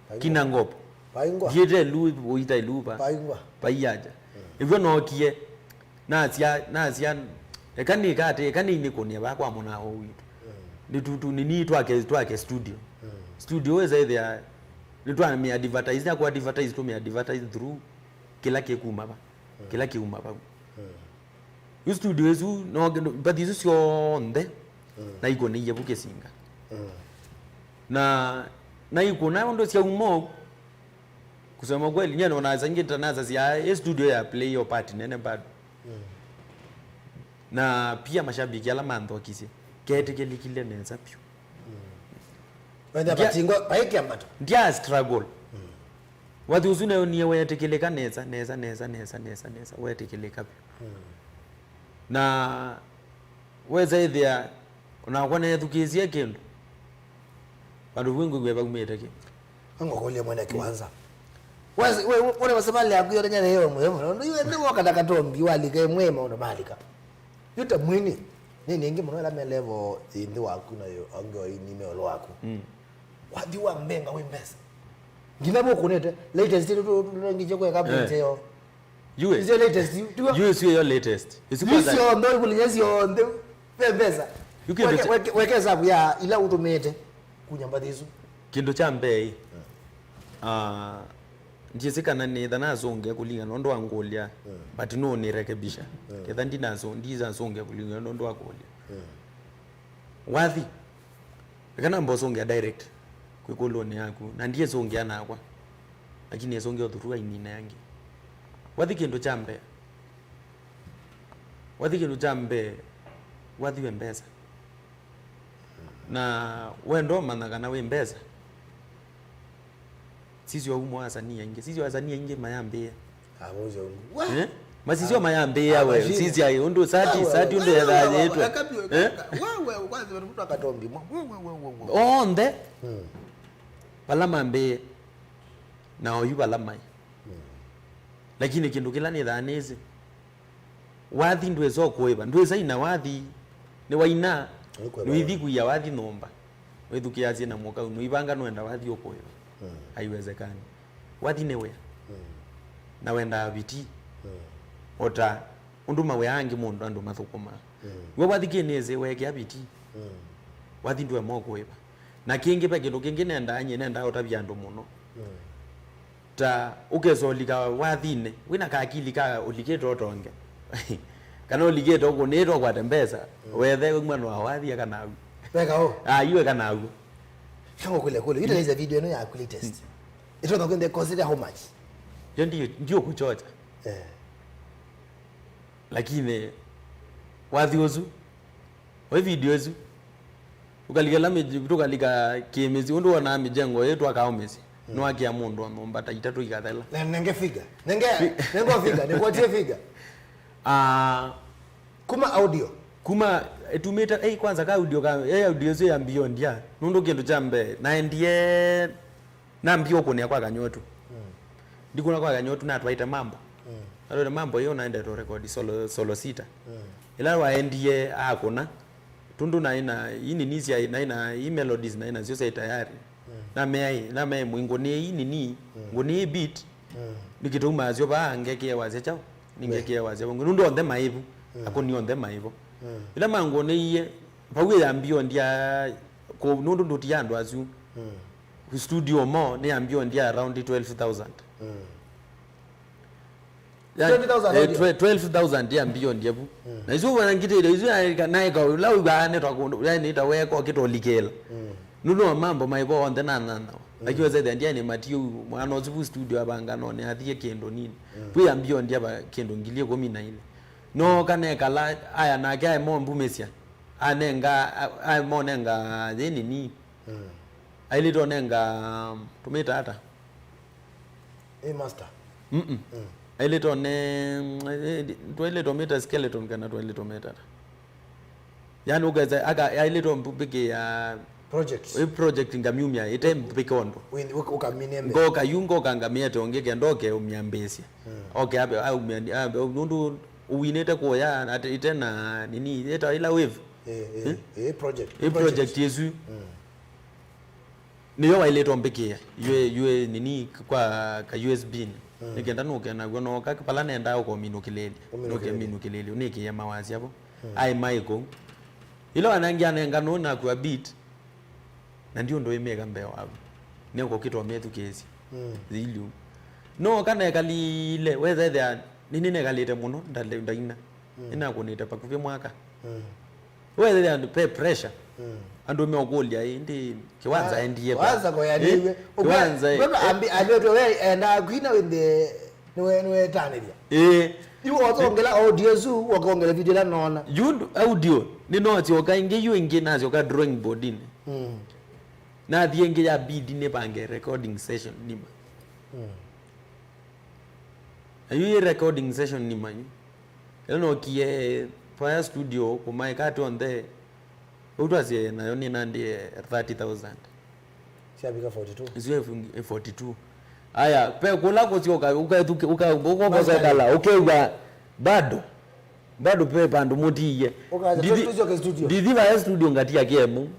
Paingwa. Kina ngopo. Paingwa. Ndiĩte ĩlu, ũita ĩlu va. Paingwa. Paiaja. Mm. Ĩvyo nookie, nasya, nasya, eka nĩkate, eka nĩinĩkũnĩe va kwa mũnaa ũũ witũ. Mm. Nĩtutu, nini twake, twake studio. Mm. Studio wĩsa ĩthĩa, nĩtwamĩ advertise, na kũ advertise, tũmĩ advertise through kĩla kĩkuma va. Mm. Kĩla kĩuma vau. Mm. Yu studio ĩsu, no, mbathi isu syonthe, mm, naikũnĩie vu Kĩsinga. Mm. Na naikũna ũndũ syauma ũu, kusema kweli, nyie nona sangĩ ta nasasya, ĩ studio ya play yo part nene bado. Mm. Na pia mashabiki ala manthokisye, ketĩkĩlĩkile nesa vyũ. Mm. Wenda ndia-, patingwa, paĩkĩa mbato. Ndia struggle. Mm. Wathi ũsu nayo nie wetĩkĩlĩka nesa, nesa, nesa, wetĩkĩlĩka vyũ. Mm. Na wesa ĩthĩa, onakwa neethukĩĩsye kĩndũ, vandũ vu ngwĩw'a vaumĩte kĩ. Angokũlya mwene kĩwanza. Wes-, we, we, wone masevali yaku yote nyana yeo mwema. Ndio ndio wakata Katombi walika mwe maũndũ malika. Yuta mwini. Nĩ ningĩ mũno ĩla me level ĩ nthĩ waku na yo, angĩ o ini me olo waku. Mm. Wathi wa mbenga wĩ mbesa. Nginya mũkũnĩte, latest tu, tu, tu, nginya kweka, eh, page yo. Yu ĩ. Isio latest, yu, tiwa? Yu ĩsu ĩyo latest. Ĩsu kwanza. Isio ndo ikulinya sio ndo. Ve mbesa. Yu kĩndũ weke, kya- weke, weke hesabu ya ila ũtũmĩte kunya mbathi isu. Kĩndũ kya mbee ĩ. Ah, ndiĩsĩ kana nĩtha nasũngĩa kũlingana na ũndũ wa ngũlya, mm, but no nĩrekebisha. Mm. Ketha ndinaso-, ndinasũngĩa kũlingana na ũndũ wa kũlya. Mm. Wathi. Eka namba ũsũngĩa direct kwĩ kũlũnĩ yaku, na ndiĩsũngĩa nakwa, lakini nĩsũngĩa ũthuthu wa inine angĩ. Wathi kĩndũ kya mbee. Wathi kĩndũ kya mbee, wathi wĩ mbesa. Na wenda ũmanya kana wĩ mbesa, sisyo umo asanii aingĩ. Sisyo asanii aingĩ mayambĩĩa. Avoja ungu. Wa? Eh? Masisyo mayambĩĩa we. Sisya ũndũ sati, sati ũndũ yethaa yetwe. Eh? Wewe, kwanza mtu akatombi. Wewe, wewe, wewe. Onthe. Hmm. Vala mambĩĩe. Na oyu vala mai. Hmm. Lakini kĩndũ kĩla nĩthaa nĩsĩ. Wathi ndwĩsa ũkũĩva, ndwĩsa ina wathi, nĩwaina, nũithi kũia wathi nyũmba, wĩthukĩĩasye na mũkau, nũivanga nũenda wathi ũkũĩva. Mm. Haiwezekani. Wathi nĩ wĩa. Mm. Na wendaa vitii. Mm. O ta ũndũ mawĩa angĩ mũndũ andũ mathũkũmaa. Mm. We wathi kĩnĩsĩ weekĩa vitii. Mm. Wathi ndwema ũkũĩva. Na kĩngĩ ve kĩndũ kĩngĩ nendaa nyie, nendaa ũtavya andũ mũno. Mm. Ta ũkesa ũlika wathinĩ, wĩna kakili ka ũlikĩte ũtonge. Kana ũlikĩte ũkũnĩte ũkwate mbesa, mm, wethe wĩmwe no awathi eka nawu. Weka ũ? Ah, yu eka nawu. Kama kule kule, utilize video ĩno yaku latest. Mm. Ĩtonya kwenda consider how much? Yo ndio, ndio kuchocha. Eh. Lakini wathi ũsu, we video ĩsu, tũkalika la mĩj-, tũkalika kĩmĩsyĩ, ũndũ wonaa mĩjengo ĩĩ twakaa mĩsyĩ, mm, nĩwakĩa mũndũ o nyũmba ta itatũ ikathela. Ne-, nenge figure. Nenge, fi- nenge figure, nĩkwotie figure. Ah, kuma audio. Kuma, ĩtumĩte, ei, kwanza ka audio ka, ei, audio ĩsu ya Beyond ya, nũndũ kĩndũ kya mbee, naendie Nambie ũkũnĩa kwa Kanyotu. Mm. Ndikũna kwa Kanyotu, natwaĩte mambo. Mm. Natwaĩte mambo ĩyo, naendete ũrekodi solo, solo sita. Mm. Ĩla waendie akũna, tũndũ naĩ na inini sya, naĩ na i melodies naĩ nasyo syaĩ tayari. Mm. Namea ĩ, namea ĩ, mũingũnĩe inini, mm, ngũnĩe beat, mm, nĩkĩtũmaa syo vaa ngekĩe wasya kyaũ, nĩngekĩe wasya vau. Nũndũ onthe maĩ vu, mm, akũni onthe maĩ vo. Mm. Ĩla mangũnĩie, vau ĩyambio ndia, kũ-, nũndũ ndũtia andũ asu. Mm. Studio mo nĩyambio ndia around twelve thousand. Mm. Ya, twelve thousand eh, audio? Twe-, twelve thousand yambio ndia vu. Mm. Na isu wana ngitĩte, isu ya-, naeka, ula uga nĩ twa kũndũ, yani ta weka ũkĩtũlikĩla. Mm. Nũndũ wa mambo maĩ vo onthe na nana. Mm. Akiwa zethe ndia nĩ matiu, mwana ũsu vu studio avanga no nĩ athie kĩndũ nini. Mm. Vu yambio ndia va kĩndũ ngili ĩkũmi na ilĩ. No kanekala, aya nake aĩ mo mbumĩsya. Anenga, a-, aĩ mo nenga yĩ nini. Mm. Ailĩte ũnenga, um, tũmĩta ata? Ĩ master. Mm-mm. Mm. Ailĩte one, eh, twailĩte ũmĩta skeleton kana twailĩte ũmĩta ata? Yani ũkesa, aka, ailĩte ũmbĩkĩa project. Ĩ project ngamyumya, ĩte mbĩke ũndũ. Wĩ-, ũk-, ũkamine mbe. Ngoka yu, ngoka ngamĩete ũngĩ kenda oke ũmyambĩsye. Mm. Oke abe, aumya, abe, nũndũ ũwinĩte kũya, ate, ĩte na nini, ĩta ila wave. Eh, eh, hmm? Eh, project. Ĩ project. Project ĩsu. Mm. Nĩyo wailĩte ũmbĩkĩe, yue, yue nini kwa ka U S B-nĩ. Mm. Nĩkenda nũke naw'o noka, pala nendaa ũkominũkĩlĩlya. Ũminũkĩlĩlya. Nũkeminũkĩlĩlya, ũnĩkĩe mawasya vo. Mm. Aĩ maĩ kũu. Ĩla wanangia nenga nũũ nakua beat, na ndi ũndũ ĩmĩka mbee waku. Nĩkũkĩtwa methukĩĩsya. Mm. Ziliu. No kana ekalile, wethethea, nini nekalĩte mũno, ndale-, ndaina. Mm. Nĩnakũnĩte pakuvĩ mwaka. Mm. Wethĩa andũ pe pressure. Mm. Andũ meũkũlya, "Ĩ, ĩndĩ kĩwanza endie va?" Kwanza koyaniwe. Eh? Kĩwanza, eh. Mbona ambi, andũ etu we enda kwina wĩnde, nĩwe, nĩwetanĩria. Eh. Yu otongela audio zu, wakongela video la nona. Yu audio, nĩ no syoka ingĩ, yu ingĩ nasyoka drawing board-inĩ. Mm. Nathi ingĩ ya bidi nĩ pange recording session nima. Mm. Na yu ĩ recording session nima yu. Ĩla nookie vaya studio kũmaĩka ati onthe, ũu twasie nayo nĩnandie thirty thousand. Syavika forty-two. Isu ĩ forty-two. Aya, pe kũla kũsyoka, ũkethukĩ-, ũka-, ũka-, ũkakala, ũkew'a bado. Bado pe vandũ mũtiie. Ũkaja, ndithi-, tũsyoke studio. Ndithi vaya studio ngatia kemu.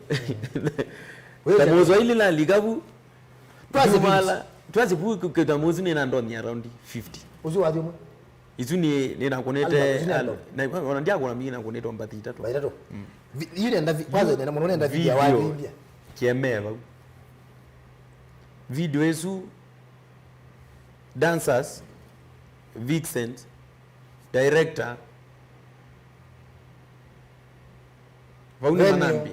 Wĩte. Ta mũswaili nalika vu. Twasi Jumala, twasi vu kĩtamusi nĩ na ndoni around fifty. Ũsu wathi ũmwe? Isu nĩ, nĩ nakũnĩte, Alba, isu nĩ al-, na, ona ndiakũna mingi nakũnĩte mbati itatũ. Mbati itatũ? Mm. Vi-, yu nenda vi-, kwanza nenda mũno nenda video wa video. Video. Kiemee vau. Video isu, dancers, vixens, director, vau nĩ manambi.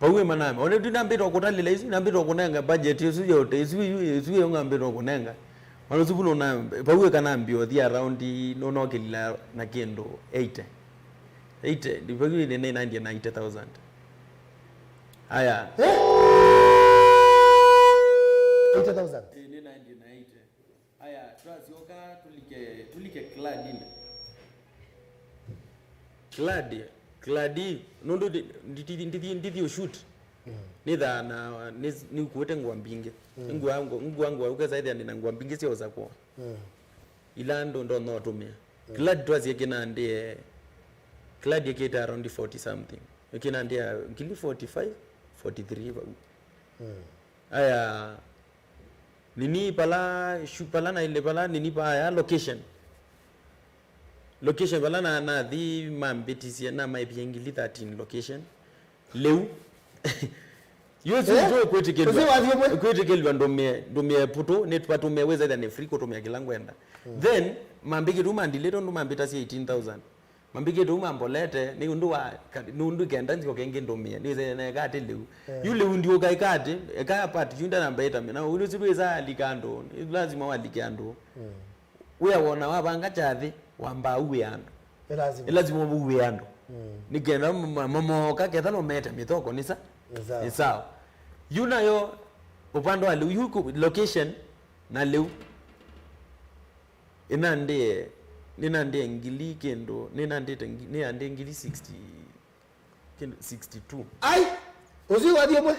Vau ĩ manambi. One tu nambĩtwe kũtalĩla isu, nambĩtwe kũnenga budget isu yote, isu, isu, isu yo ngambĩtwe kũnenga. Ona supu nona, vau ĩ kanambi othi around, nonokĩlila na kĩndũ eighty. Eighty, vau ĩ nĩ nandie na eighty thousand. Aya. Eh? Eighty thousand? Ĩ, nĩ nandie na eighty. Aya, twasyoka tulike, tulike clad-inĩ. Clad, clad, nũndũ ndi-, ndithi, ndithi, ndithi ũshoot. Mm. Nĩthaa na, nĩ, nĩkuĩte ngũa mbingĩ. Mm. Ngũa, ngũa, ngũa, ngũa, ũkesa ĩthĩa ndĩ na ngũa mbingĩ sya ũsakũa. Mm. Ila ndo, ndo no tũmĩa. Mm. Clad twasye kĩnandĩe, clad ĩkĩte around forty something. Kĩnandĩa ngili forty-five, forty-three vau. Mm. Aya, nini pala, shu-, pala na ile pala nini paya location. Location pala na, nathi mambĩtisye na maipia ngili thirteen location. Lĩu. Yu ũsu eh? Ndio kwĩtĩkĩlwa. Ũsu wathi ũmwe? Kwĩtĩkĩlwa ndũmĩe, ndũmĩe puto, nĩ patũmĩe wĩza nĩ free kũtũmĩa kĩla ngwenda. Mm. Then, mambĩkĩte mandilĩte ũndũ mambĩtasya eighteen thousand. Mambĩkĩte ũu mambolete, nĩ ũndũ wa, ka-, nĩ ũndũ kenda nziko kengĩ ndũmĩe, nĩwĩsene na ĩkatĩ lĩu. Eh. Yu lĩu ndiũka ĩkatĩ, ĩka part yu ndanamba ĩtamĩ, na ũndũ ũsu ndwĩsa alika andũ, lazima walike andũ. Mm. Wĩa wona wavanga kyathĩ, wambaa uwĩa andũ. Ĩ lazima. Ĩ lazima uwĩa andũ. Mm. Nĩ kenda ma-, ma-, mamooka, ketha no mete mĩthoko, nĩ sa-, nĩ sawa. Nĩ sawa. Yu nayo, upande wa lĩu, yu ku-, location, na lĩu. Ĩnandĩe, nĩnandĩe ngili kĩndũ, nĩnandĩte ngi-, nĩandĩe ngili sixty, kĩndũ sixty-two. Ai! Ũsu wathi ũmwe?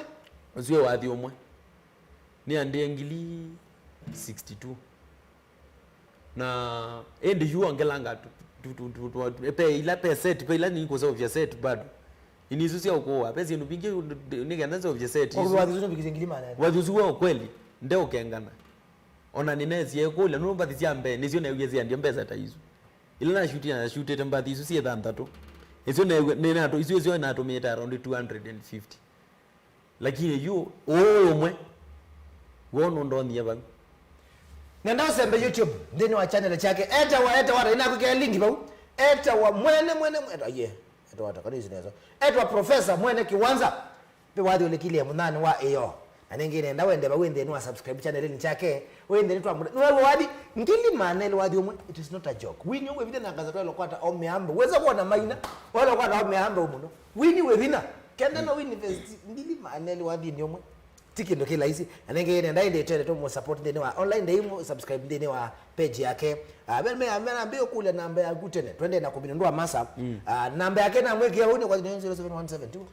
Ũsu wathi ũmwe. Nĩandĩe ngili sixty-two. Na ĩndĩ yu ongelanga tu, tu, tu, tu, tu, pe ila, pe set, pe ila nĩkũseũvya set bado. Ini isu sya ũkũa, pe syĩndũ mbingĩ nĩ kenda nseũvye set isu. Wathi ũsu nũvikisye ngili maana. Wathi ũsu wa ũkweli, ndeũkengana. Ona nĩnesie kũlya, nũndũ mbathi sya mbee nĩsyo neewie siandie mbesa ta isu. Ila nashutia, nashutĩte mbathi isu syĩ thanthatũ. Isu neewie, nĩnatũ-, isu, isu natũmĩĩte around two hundred and fifty. Lakini yu, ũũ ũmwe, woo nũndonyie vau. Nenda ũsembe YouTube, nthĩnĩ wa channel kyake. Etawa, etawa, ata, inakwĩkĩa link vau. Etawa, mwene, mwene, mwene, etawa, ye. Etawa, ata, kana isu nesa. Etawa Professor Mwene Kiwanza. Pe wathi ũlikilye mũnyanĩ wa ĩyo. Na nĩngĩ nenda wende vau wĩ nthĩnĩ wa subscribe channel-inĩ kyake. Wĩ nthĩnĩ twa mũre. Nĩwe wathi, ngili maana elĩ wathi ũmwe. It is not a joke. Wini ũwĩvithe na ngaza twelo kwata o mĩambo. Weza kuona maina. Welo kwata o mĩambo mũno. Wini wĩ vinya. Kenda no wini vest ngili maana elĩ wathinĩ ũmwe. Ti kĩndũ kĩ laisi. Na nĩngĩ nenda ĩndĩ twende tũmũ support nthĩnĩ wa online, ndei mũ subscribe nthĩnĩ wa page yake. Ah, me, me, me, nambe ũkũlya namba yaku tene. Twende na kũmina ndũ wa masa. Mm. Ah, namba yake namwĩkĩa hau nĩ kwa zero seven one seven two.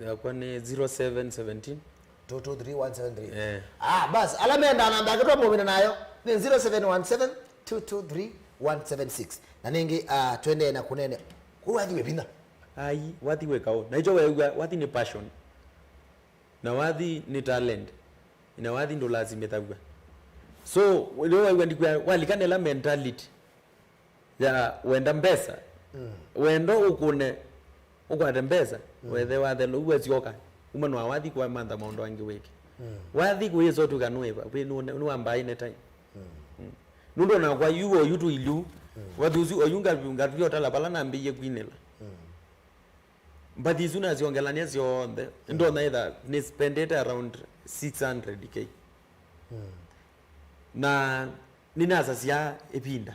Yakwa nĩ zero seven seventeen. Two two three one seven three. Eh. Ah, bas, ala menda namba yake twamũmina nayo. Nĩ zero seven one seven two two three one seven six. Na nĩngĩ, ah, twende na kũnene. Kũ wathi wĩ vinya. Ai, wathi wĩ kaũ. Na icho wewa, wathi nĩ passion. Na wathi nĩ talent. Na wathi ndũlasimĩthaw'a. So, rĩu waigua ndikwĩa, walikanĩla mentality ya wenda mbesa. Mm. Wendo ũkũne, ũkwate mbesa, mm, wethe wathe lũ, uwe syoka. Uma nwa wathi kwa mantha maũndũ angĩ wĩke. Mm. Wathi kũyĩsa ũtuka nũĩva, wĩ nũne, nũwambaine time. Mm. Mm. Nũndũ nakwa yu o yu tũilyu, mm, wathi ũsu o yu ngatw'ĩ ũtala vala nambĩie kwinĩla. Mm. Mbathi isu nasyongelania syonthe, mm, ndonya ĩtha nĩ spendete around six hundred K. Mm. Na nĩnasasya ĩvinda.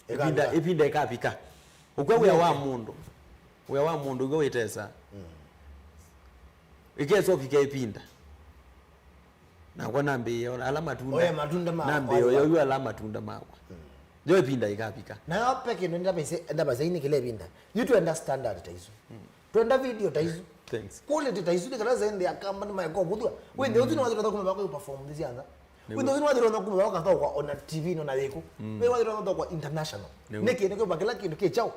Ĩvinda, ĩkavika. Ĩvinda ĩkavika. Ũkw'a wĩa wa mũndũ. Wĩa wa mũndũ ũkw'a wĩtesa. Mm. Ĩkesa ũvike ĩvinda. Nakwa nambĩĩe ona ala matunda. Oya matunda makwa. Nambĩĩe oya oyu ala matunda makwa. Mm. Yo ĩvinda ĩkavika. Nayo pe kĩndũ ndavasya, ndavasya ini kĩla ĩvinda. Yu twenda standard ta isu. Mm. Twenda video ta isu. Thanks. Quality ta isu, nĩ kana zaende ya kamba nĩ maeka ũvũthw'a. Wĩthĩa ũsu nĩwathĩrwa thakuma vako perform nthĩ sya nza. Nĩguo. Wĩthĩa ũsu nĩwathĩrwa thakuma vako kathaũkwa ona T V-inĩ ona yĩkũ. Mm. Wĩthĩa wathĩrwa thakuma international. Nĩguo. Nĩkĩ? Nĩkwĩva kĩla kĩndũ kĩ kyaũ.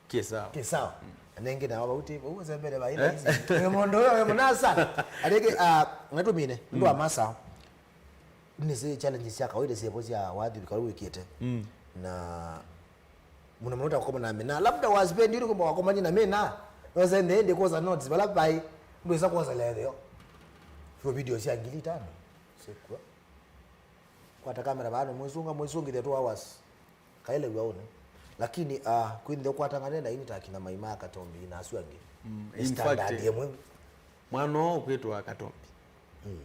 Kĩ sawa. Kĩ sawa. Mm. Na nengĩ na wau ti vau ũsembele vai. Eh? Laisi. Wĩ mũndũ ũyũ wĩ mũnasa. Arĩkĩ, ah, ngatũmine, ũndũ wa, mm, masa. Nĩ si challenges sya kawaida syevo sya wathi vikalo wĩkĩte. Mm. Na mũno mũno takoma na mina. Labda waspendi uri kumba wakomani na mina. Wasa nde ndi kosa notes bala bai. Ndwesa kosa letheo. Fyo video sya ngili itano. Sekwa. Kwata kamera vano mwisunga, mwisungithia two hours. Kaelew'a ũnĩ. Lakini, ah, kwĩthĩa ũkwatangane na ini ta kina Maima Katombi na asu angĩ. Mm, in fact, standard ĩmwe. Mwana ũũ ũkwĩtwa Katombi. Mm.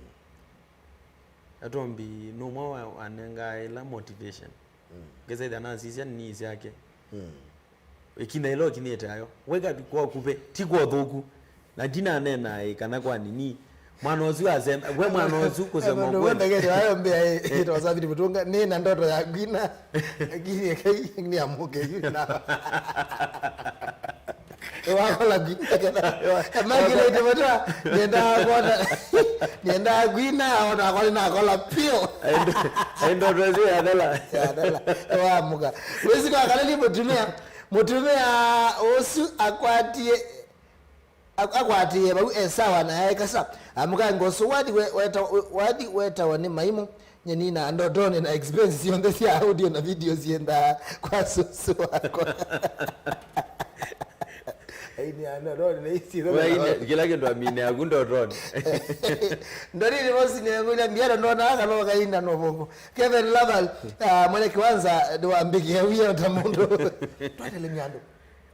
Katombi nũmwe wa, wanengaa ĩla motivation. Mm. Ngĩsethĩa nasisya nini syake. Mm. Ĩkinya ĩla ũkinyĩte ayo. Weka kwa kuvĩ, ti kwa ũthũku. Na ndinanena ĩ kana kwa nini. Mwana ũsu asema, we mwana ũsu kũsema ũkweli. Wendekete ayo mbea ĩ, ĩtwa Saviti Mutunga, nĩ na ndoto ya kwina. Lakini ekai nĩ amuke yu na. Wakola kwina kena. Makile ite matwa, nenda kwona. Nenda kwina, ona kwani na kola pio. Ai ndoto ĩsu yathela. Yathela. Wamuka. Wezi kwa kaleli mutumia. Mutumia ũsu akwatie Ak-, akwatĩĩe vau e sawa na aekasa. Amũkange ũsu wathi we-, weta-, wathi wetawa nĩ maimũ, nyeni na ndotoni na expense syonthe sya audio na video syendaa kwa susu wakwa. Aini a ndotoni na isi. Waine, kĩla kĩndũ amine aku ndotoni. Ndotini vosi nĩngũlya mbiano ndonaa kana ũkaina no vongo. Kevin Laval, ah, mwene kiwanza nĩwambĩkĩa wia ta mũndũ. Twatelemya andũ.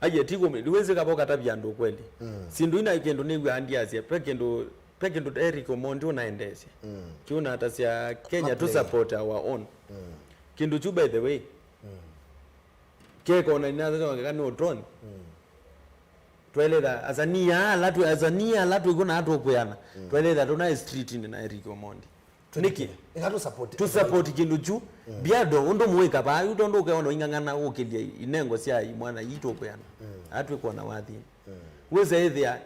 Aye, ti kũmĩ, ndĩwĩsĩ kava ũkatavya andũ ũkweli. Mm. Syĩndũ ina kĩndũ nĩw'aa ndiasya, pe kĩndũ, pe kĩndũ Eric Omondi ũnaendeesya. Mm. Kĩũnatasya Kenya to support our own. Mm. Kĩndũ kyu, by the way, mm, kekona inatongeka nĩ ũtoni. Mm. Twaeleza asanii aa ala twĩ, asanii ala twĩkw'o na tũkwĩana. Mm. Twaeleza tũnaĩ street-inĩ na Eric Omondi. Nĩkĩ? Ĩka tũ support. Tũ support kĩndũ kyu. Mm. Biado, ũndũ mũĩka vaa, yu tondũ ũkeona ing'ang'ana ũkĩlya inengo sya imwana ii tũkwĩana. Mm. Atwĩkona wathi. Mm. Wĩsa ĩthĩa,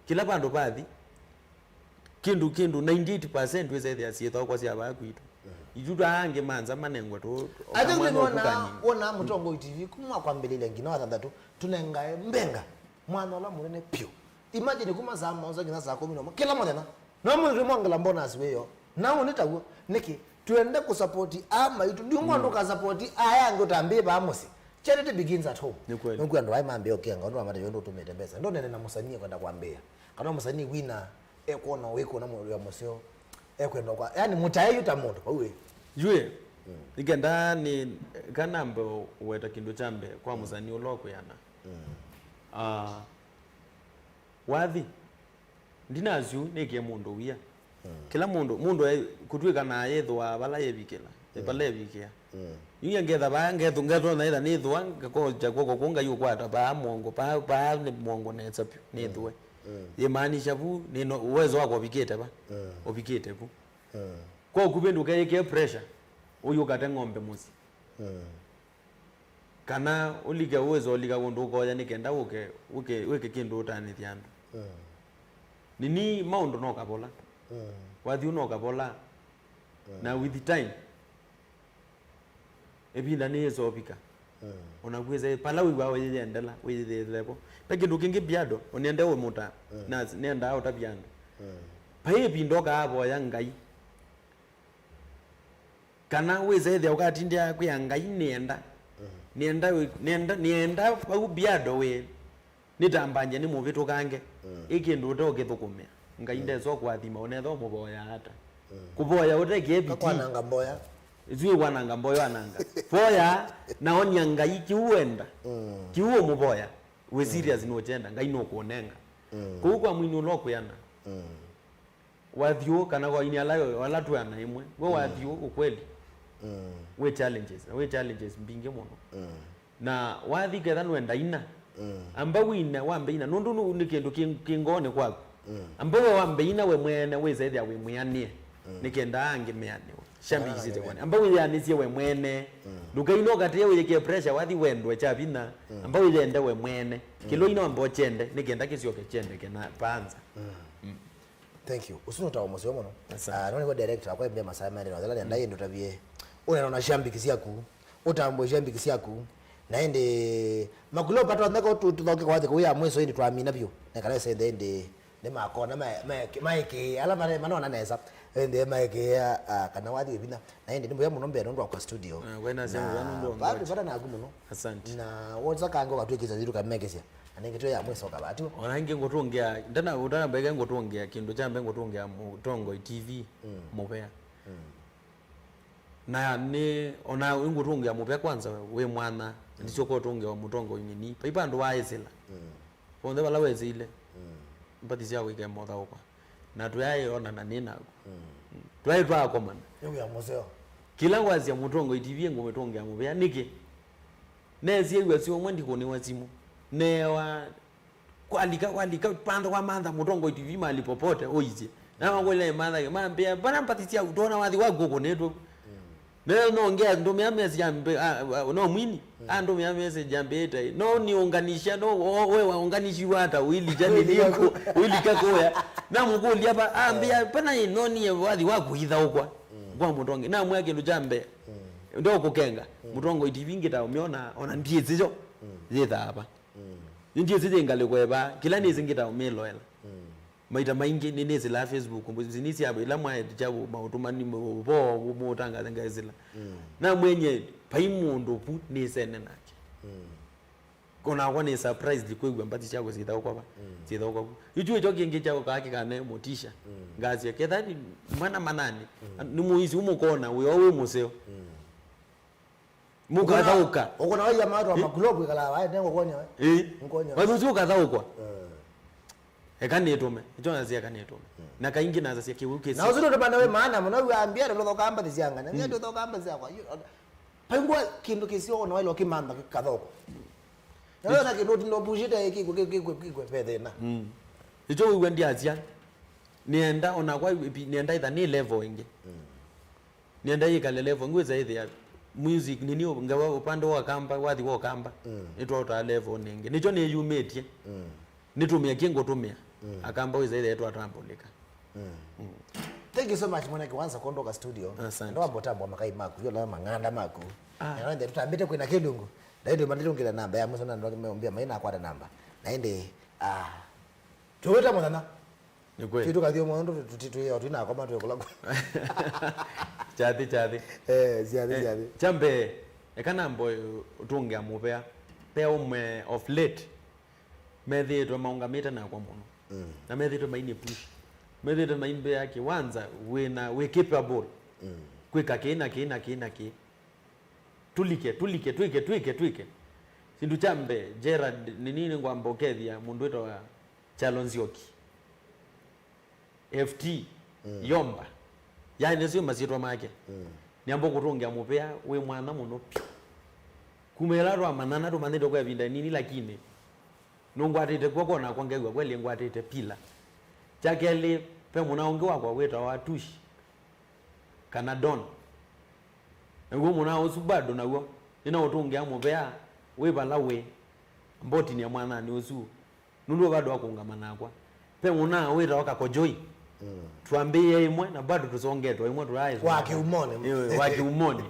kĩla vandũ vathi, Kĩndũ, kĩndũ ninety-eight percent wĩsethĩa syĩthokwa sya vaa kwitũ. Itũ twa angĩ manza manengwe tũ, o I think kamwana nĩwona, ũkũkani. Wona Mũtongoi T V kuma kwambĩlĩlya nginya wa thanthatũ, tũnengae mbenga mwanya ũla mũnene pyũ. Imagine kuma saa mũonza nginya saa kũmi na ũmwe kĩla mũthenya. No mũndũ tũmwongela bonus wĩyo. Nao nĩ taw'o. Nĩkĩ? Twende kũsapoti aa maitũ. Ndiũngwa ndũkasapoti aya angĩ ũtambĩe vaa mũsyĩ. Charity begins at home. Nĩ kweli. Nũkwĩa andũ aĩ mambĩe ũkenga, ũndũ wa matavyo ũndũ ũtũmĩte mbesa. Ndonene na mũsanii ekwenda kwambĩĩa. Kana mũsanii wina ekwona wĩkũna mũndũ wa mũseo, ekwenda kwa, yani, mũtae yu ta mũndũ, vau ĩ. Yue, ikenda nĩ, kanambe weta kĩndũ kya mbee kwa mũsanii ũla ũkwĩana. Ah, wathi, ndinasyu nĩkĩe mũndũ wia. Kĩla mũndũ, mũndũ e-, kũtw'ĩka na yĩthũaa vala yevikĩla, vala yevikĩa. Yu ngetha vaa, ngethu-, ngethwa naitha nĩthũa, ngakoja kw'oko kũu Ngai ũkwata vaa mwongo, vaa, vaa nĩ mwongo nesa vyũ, nĩthũe. Yĩmaanisha vu, nĩ no, uwezo wakwa ũvikĩte va? Ũvikĩte vu. Kwa ũkuvĩ ndũkeyĩkĩe pressure, ũyũkate ng'ombe mũsyĩ. Kana ũlike, uwezo ũlika kũndũ ũkoya nĩ kenda ũke, ũke, wĩke kĩndũ ũtanĩthya andũ. Nini maũndũ no kavola. Wathi no kavola. Na with time, ĩvinda nĩyĩsovika. Ona kwĩse pala wĩw'a wĩyĩendela, wĩyĩthĩĩle vo. Ve kĩndũ kĩngĩ Biado, ũnĩende ũmũta, na s-, nĩendaa ũtavya andũ. Vai ĩvinda ũkaavoya Ngai. Kana wĩse ĩthĩa ũkatindĩa kwĩa Ngai nĩenda. Nĩenda wĩ-, nĩenda, nĩenda vau Biado wĩ. Nĩtambangya nĩ mũvĩtũkange. Ĩ kĩndũ ũte ũkĩthũkũmĩa. Ngai ndesa ũkũathima ũnetha ũmũvoya ata. Kũvoya ũte kĩeviti. Kakwananga mboya. Ĩsu ĩkwananga mboya wananga. Voya, na onia Ngai kĩu wenda. Kĩu ũmũvoya. Wĩ serious nũkyenda, Ngai nũkũnenga. Kũu kwa mwini ũla ũkwĩana. Wathiũ, kana kwa ini ala, ala twĩana ĩmwe, we wathiũ, ukweli, wĩ challenges, na wĩ challenges mbingĩ mũno. Na wathi ketha nũenda ina, amba wine, wambe ina, nũndũ nũ-, nĩ kĩndũ kĩ, kĩ ngoonĩ kwaku. Amba we wambe ina we mwene, wĩsethĩa wĩ mwĩanĩe, nĩ kenda angĩ meanĩwe. Shambikisite kwane. Amba wĩyanĩsye we mwene. Ndũkaina ũkatĩe wĩyĩkĩe pressure wathi wendwe kya vinya. Amba wĩyende we mwene. Kĩla ina wamba ũkyende, nĩ kenda kĩsyoke kyendeke na panza. Thank you. Ũsu nĩ ũtao mũseo mũno. Asante. Ah, no nĩwe director wakwa ĩmbĩa masaa merĩ na thela nenda ĩndĩ ũtavie. Ũnena na shambiki syaku. Ũtambũe shambiki syaku. Na ĩndĩ makulo patwa ntheko tu-, tuthoke kwa thikũ ya mwiso ĩndĩ twamina vyũ. Na kana ĩsende ĩndĩ nĩmakona ma-, ma-, maĩkĩĩa ala mane-, manona nesa. Ĩndĩ maĩkĩĩa, ah, kana wathi wĩ vinya. Na ĩndĩ nĩ mũya mũno mbee nũndũ wa kwa studio. Na we nasya mũya nũndũ wa vatu ngoja. Vata naku mũno. Asante. Na wonza kange ũkatwĩkĩsya thitũ kamekĩsya. Na nĩngĩ twĩ ya mwiso kavatiwa. Ona ingĩ ngũtũngĩa, ndana, ũtanambeke ngũtũngĩa, kĩndũ kya mbee ngũtũngĩa Mũtongoi T V, mũvea. Na nĩ, ona ngũtũngĩa mũvea kwanza wĩ mwana, ndisyoka ũtũngĩa mũtongoi nini. Vai vandũ waĩsĩla. Vonthe vala wesĩile. Mpathi sya wĩke mothaũkwa. Na tũyaĩ onana nĩ naku. Twaĩ twakomana. Nĩ wĩa mũseo. Kĩla ngwasya Mũtongoi T V ngũmĩtũngĩa mũvea. Nĩkĩ? Nesie iw'a syũmwe ndikũnĩwa simũ. Neewa kwalika, kwalika, pantha kwa mantha Mũtongoi T V mahali popote ũisye. Na makũlya mantha, mambĩa, "Vana mpathi sya ũtona wathi waku ũkũnĩtwe." Neo nongea ndũmĩa message ambe, a, a, no mwini. Andũmĩa message ambĩte. No niunganisha, no, o, we waunganishiwa hata uilija niliku, uilika kuya. Na mkũlya pa, ambĩa, pana no nie wathi wa kuithaũkwa. Kwa Mũtongoi. Na mwa kĩndũ kya mbee. Ndo kukenga. Mũtongoi T V ngĩta ũmĩona, ona ndiĩsĩ yo. Yĩthaa pa. Ndiĩsĩ yĩ ngalĩko eva, kĩla nĩsĩ ngĩta ũmĩloela. Maita maingĩ nĩnĩsĩlaa Facebook, mbuzi nĩ sya ĩla mwaetikya maũtũmani ũvoo mũtangathe ngaĩsĩla. Na mwenye vai mũndũ vu nĩsene nake. Konakwa nĩ surprised kwĩw'a mbathi syakwa syĩthaũkwa va, syĩthaũkwa vu. Yu kyu ĩkyo kĩngĩ kyaũkaa kĩkane motisha. Ngasya, ketha nĩ mwana manani, nĩ mũisi ũmũkona wĩ o wĩ mũseo. Mũkathaũka. Ũkona waiya matwa makulopu ikala wae, nengo kuonia we. Eh. Nkuonia we. Wathusi ũkathaũkwa. Eka nĩtũme. Ĩkyo nasya eka nĩtũme. Na kaingĩ nasasya kĩwĩu kĩsi. Na ũsu nũtũmana wĩ maana mũno, wĩambia ndũthoka mbathi syanga. Na mia ndũthoka mbathi syakwa. Paingwa kĩndũ kĩsio ona wailo kĩmantha kĩkathaũkwa. Na wĩona kĩndũ ũtindo pushite kĩkwe, kĩkwe, kĩkwe, kĩkwe, ve thĩna. Ĩkyo wĩw'a ndiasya. Nĩenda onakwa, nĩenda itha nĩ level ĩngĩ. Nĩenda yĩkale level, ngwĩsa ĩthĩa music nini, ngawa upande wa Akamba, wathi wa Akamba, nĩtwaũtaa level nĩngĩ. Nĩkyo nĩyumĩtye. Nĩtũmĩa kĩ ngũtũmĩa. Akamba wĩsa ĩthĩa twatambũlĩka. Thank you so much, mwana Kiwanza, kuondoka studio. Asante. Ndo wambo tambwa makai maku, yola mang'anda maku. Ah. Na ndio tutambite kwina Kilungu. Na ndio mali tungile namba ya mwisho na ndio mbia maina kwata namba. Na ende, ah, tuweta mwana. Nĩ kweli. Twĩ tũkathi ũmwe ũndũ tũtitwĩo twĩ nakoma twĩkũla kũ. Kyathi, kyathi. Eh, syathi, eh, syathi. Kya mbee, eka nambo ũtũngĩa mũvea. Pe ũmwe of late, methĩĩtwe maũngamĩte nakwa mũno. Mm. Na methĩĩtwe mainĩ push. Methĩĩtwe maimbĩa Kiwanza, wĩna, wĩ capable. Mm. Kwĩka kĩĩ na kĩĩ na kĩĩ na kĩĩ. Tũlike, tũlike, twĩke, twĩke, twĩke. Kĩndũ kya mbee, Gerard, nĩ nini ngwamba ũkethia mũndũ wĩtawa Kyalo Nzioki. F T, mm, Yomba. Yaani, nĩsyo masyĩtwa make. Mm. Nĩamba kũtũngĩa mũvea wĩ mwana mũno vyũ. Kuma ĩla twamanyana, tũmanyĩtwe kwa ĩvinda ĩnini, lakini nũngwatĩte kw'oko nakwa ngew'a kweli ngwatĩte pila. Kya kelĩ, ve mũna ũngĩ wakwa wĩtawa Tush, kana Don. Naw'o mũna ũsu bado naw'o, nĩnaũtũngĩa mũvea wĩ vala wĩ, mbotinĩ ya mwananĩ ũsu. Nũndũ bado akũngama nakwa. Ve mũna wĩtawa Kakojoi. Mm. Twambĩĩe ĩmwe, na bado tũsongetwe ĩmwe tũraĩ. Wa Kĩumonĩ. Ĩĩ, wa Kĩumonĩ.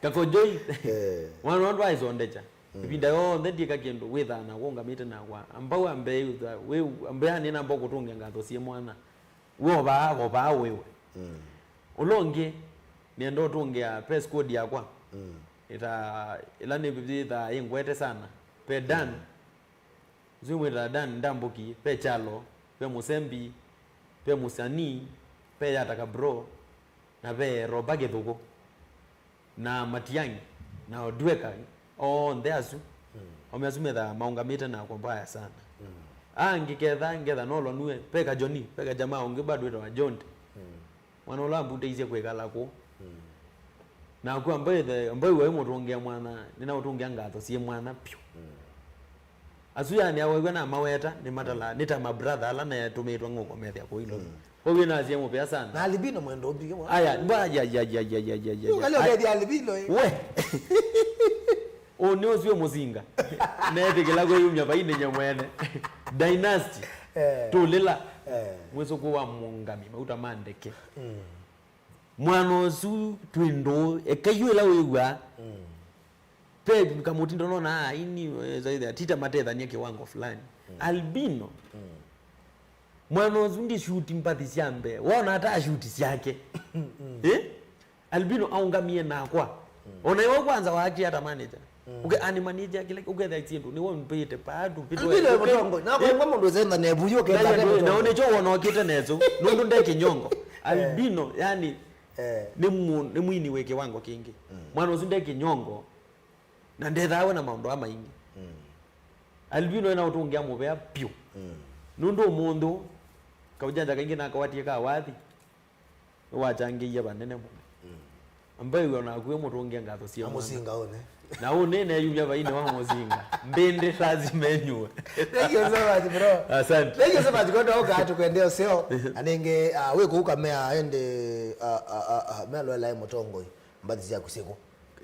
Kakojoi. Eh. Mwana wandũ aisondekya. Mm. Ĩvinda yonthe ndiĩka kĩndũ, wĩthaa na kũngamĩte nakwa. Ambau ambee, wĩ, ambea nĩ namba kũtũngĩa ngatho syĩ mwana. We ovaa, ovaa wĩwe. Mm. Ũla ũngĩ, nĩenda ũtũngĩa pe squad yakwa. Mm. Ĩta, ĩla nĩvĩthaa ĩngwete sana. Pe Dan. Mm. Ũsu mwĩtaa Dan Ndambũki, ve Kyalo, ve Mũsembi, ve Mũsanii, ve Yataka Bro, na ve Roba Kĩthũkũ, na Matiang'i, na Odweka, onthe asu. Mm. Ome asu methaa maũngamĩte nakwa mbaya sana. Mm. Angĩ ketha, ngetha nolwa nue, ve Kajoni, ve Kajamaa ũngĩ bado wĩtawa Jondi. Mm. Mwana ũla ambutĩisye kwĩkala kũu. Mm. Naku ambaithe, ambaiwe mũtũngĩa mwana, nĩnaũtũngĩa ngatho syĩ mwana pyũ. Mm. Asu yani awaiwa na maweta, nĩ matala, nĩ ta ma brother ala netũmĩtwe ng'ũkũ methĩa kũu Ilovi. Mm. Kwoguo nasye mũvea sana. Na albino mwendo ũmbike mwana. Aya, mba, ya, ya, ya. Yu kalio kethi albino, eh. We. Ũnĩ ũsu wĩ mũsinga. Netĩkĩla kwĩyumya vainĩ nye mwene. Dynasty. Eh. Tũlĩla. Eh. Mwĩsũkũ wa mũngami, mauta ma ndeke. Mm. Mwana ũsu twĩ ndũũ, eka yu ĩla wĩw'aa. Mm. Pe kamũtindo nona, ah, ini, eh, zaitha, tita matethania kiwango fulani. Mm. Albino. Mm. Mwana ũsu ndi shuti mbathi sya mbee. Wona ata shuti syake. Mm. Eh? Albino aũngamie nakwa. Mm. Ona iwe kwanza wakie ata manager. Mm. Uke ani manager kila uketha isindu ni wewe mpite pa tu pito. Albino mũtongo. Na kwa kwa mũndũ zenda ne buyo ke na ndio na one cho wona okite nezo. Nundu nde kinyongo. Eh. Albino yani, eh, ni mu-, ni mwini wĩ kiwango kingi. Mm. Mwana ũsu nde kinyongo. Na ndethawe na maũndũ aa maingĩ. Mm. Albino ena ũtũngĩa mũvea pyũ. Mm. Nũndũ ũmũnthĩ kaũjanja kaingĩ nakawatie ka wathi. Nĩwachangĩie vanene mũno. Mm. Ambaĩw'a naku wĩ mũtũngĩa ngatho syĩ mwana. Mũsinga ũne. Na ũnĩ neyumya vainĩ wa mũsinga. Mbĩndĩ lazima enyuwe. Thank you so much, bro. Asante. Thank you so much, kondo ũka tukwende ũseo. Na nĩngĩ, ah, wĩ kũu kamea ende, ah, ah, ah, ah, meloela ĩ mũtongoi. Mbathi syaku syĩkũ?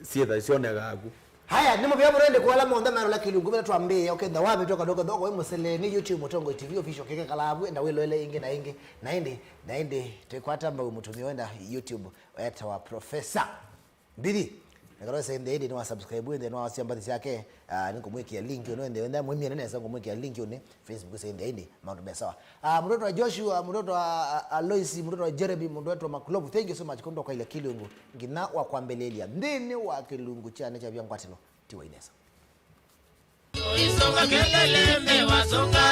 Syĩtha sionekaga aku. Haya, nĩ mũvea mũno ĩndĩ kwa ala monthe marola Kĩlungu, vĩla twambĩĩa, ũkenda wavĩtwa kando kathoko wĩ mũsele, nĩ YouTube Mũtongoi T V official, kĩkekala avu, enda wĩloele ĩngĩ na ĩngĩ, na ĩndĩ, na ĩndĩ, twĩkwata mbau mũtumĩa wenda YouTube, etawa Professor Mbithi. Na kala wese ĩndĩ, ĩndĩ nĩ wa subscribe, ĩndĩ nĩ wa wasya mbathi syake, ah, nĩ kũmwĩkĩa link, ĩno ĩndĩ, ĩndĩ mwĩmie nene, nĩsa kũmwĩkĩa link, ũnĩ Facebook, ĩndĩ, ĩndĩ, maũndũ me sawa. Ah, mũtoto wa Joshua, mũtoto wa, ah, Alois, mũtoto wa Jeremy, mũtoto wa Maklovu, thank you so much, kũndwa kwa ile Kĩlungu. Nginya wa kwambĩlĩlya nthĩnĩ wa kĩlungu kya nĩ kyavya ngwatĩlo ti wa inesa. Isonga kelele mbewasonga.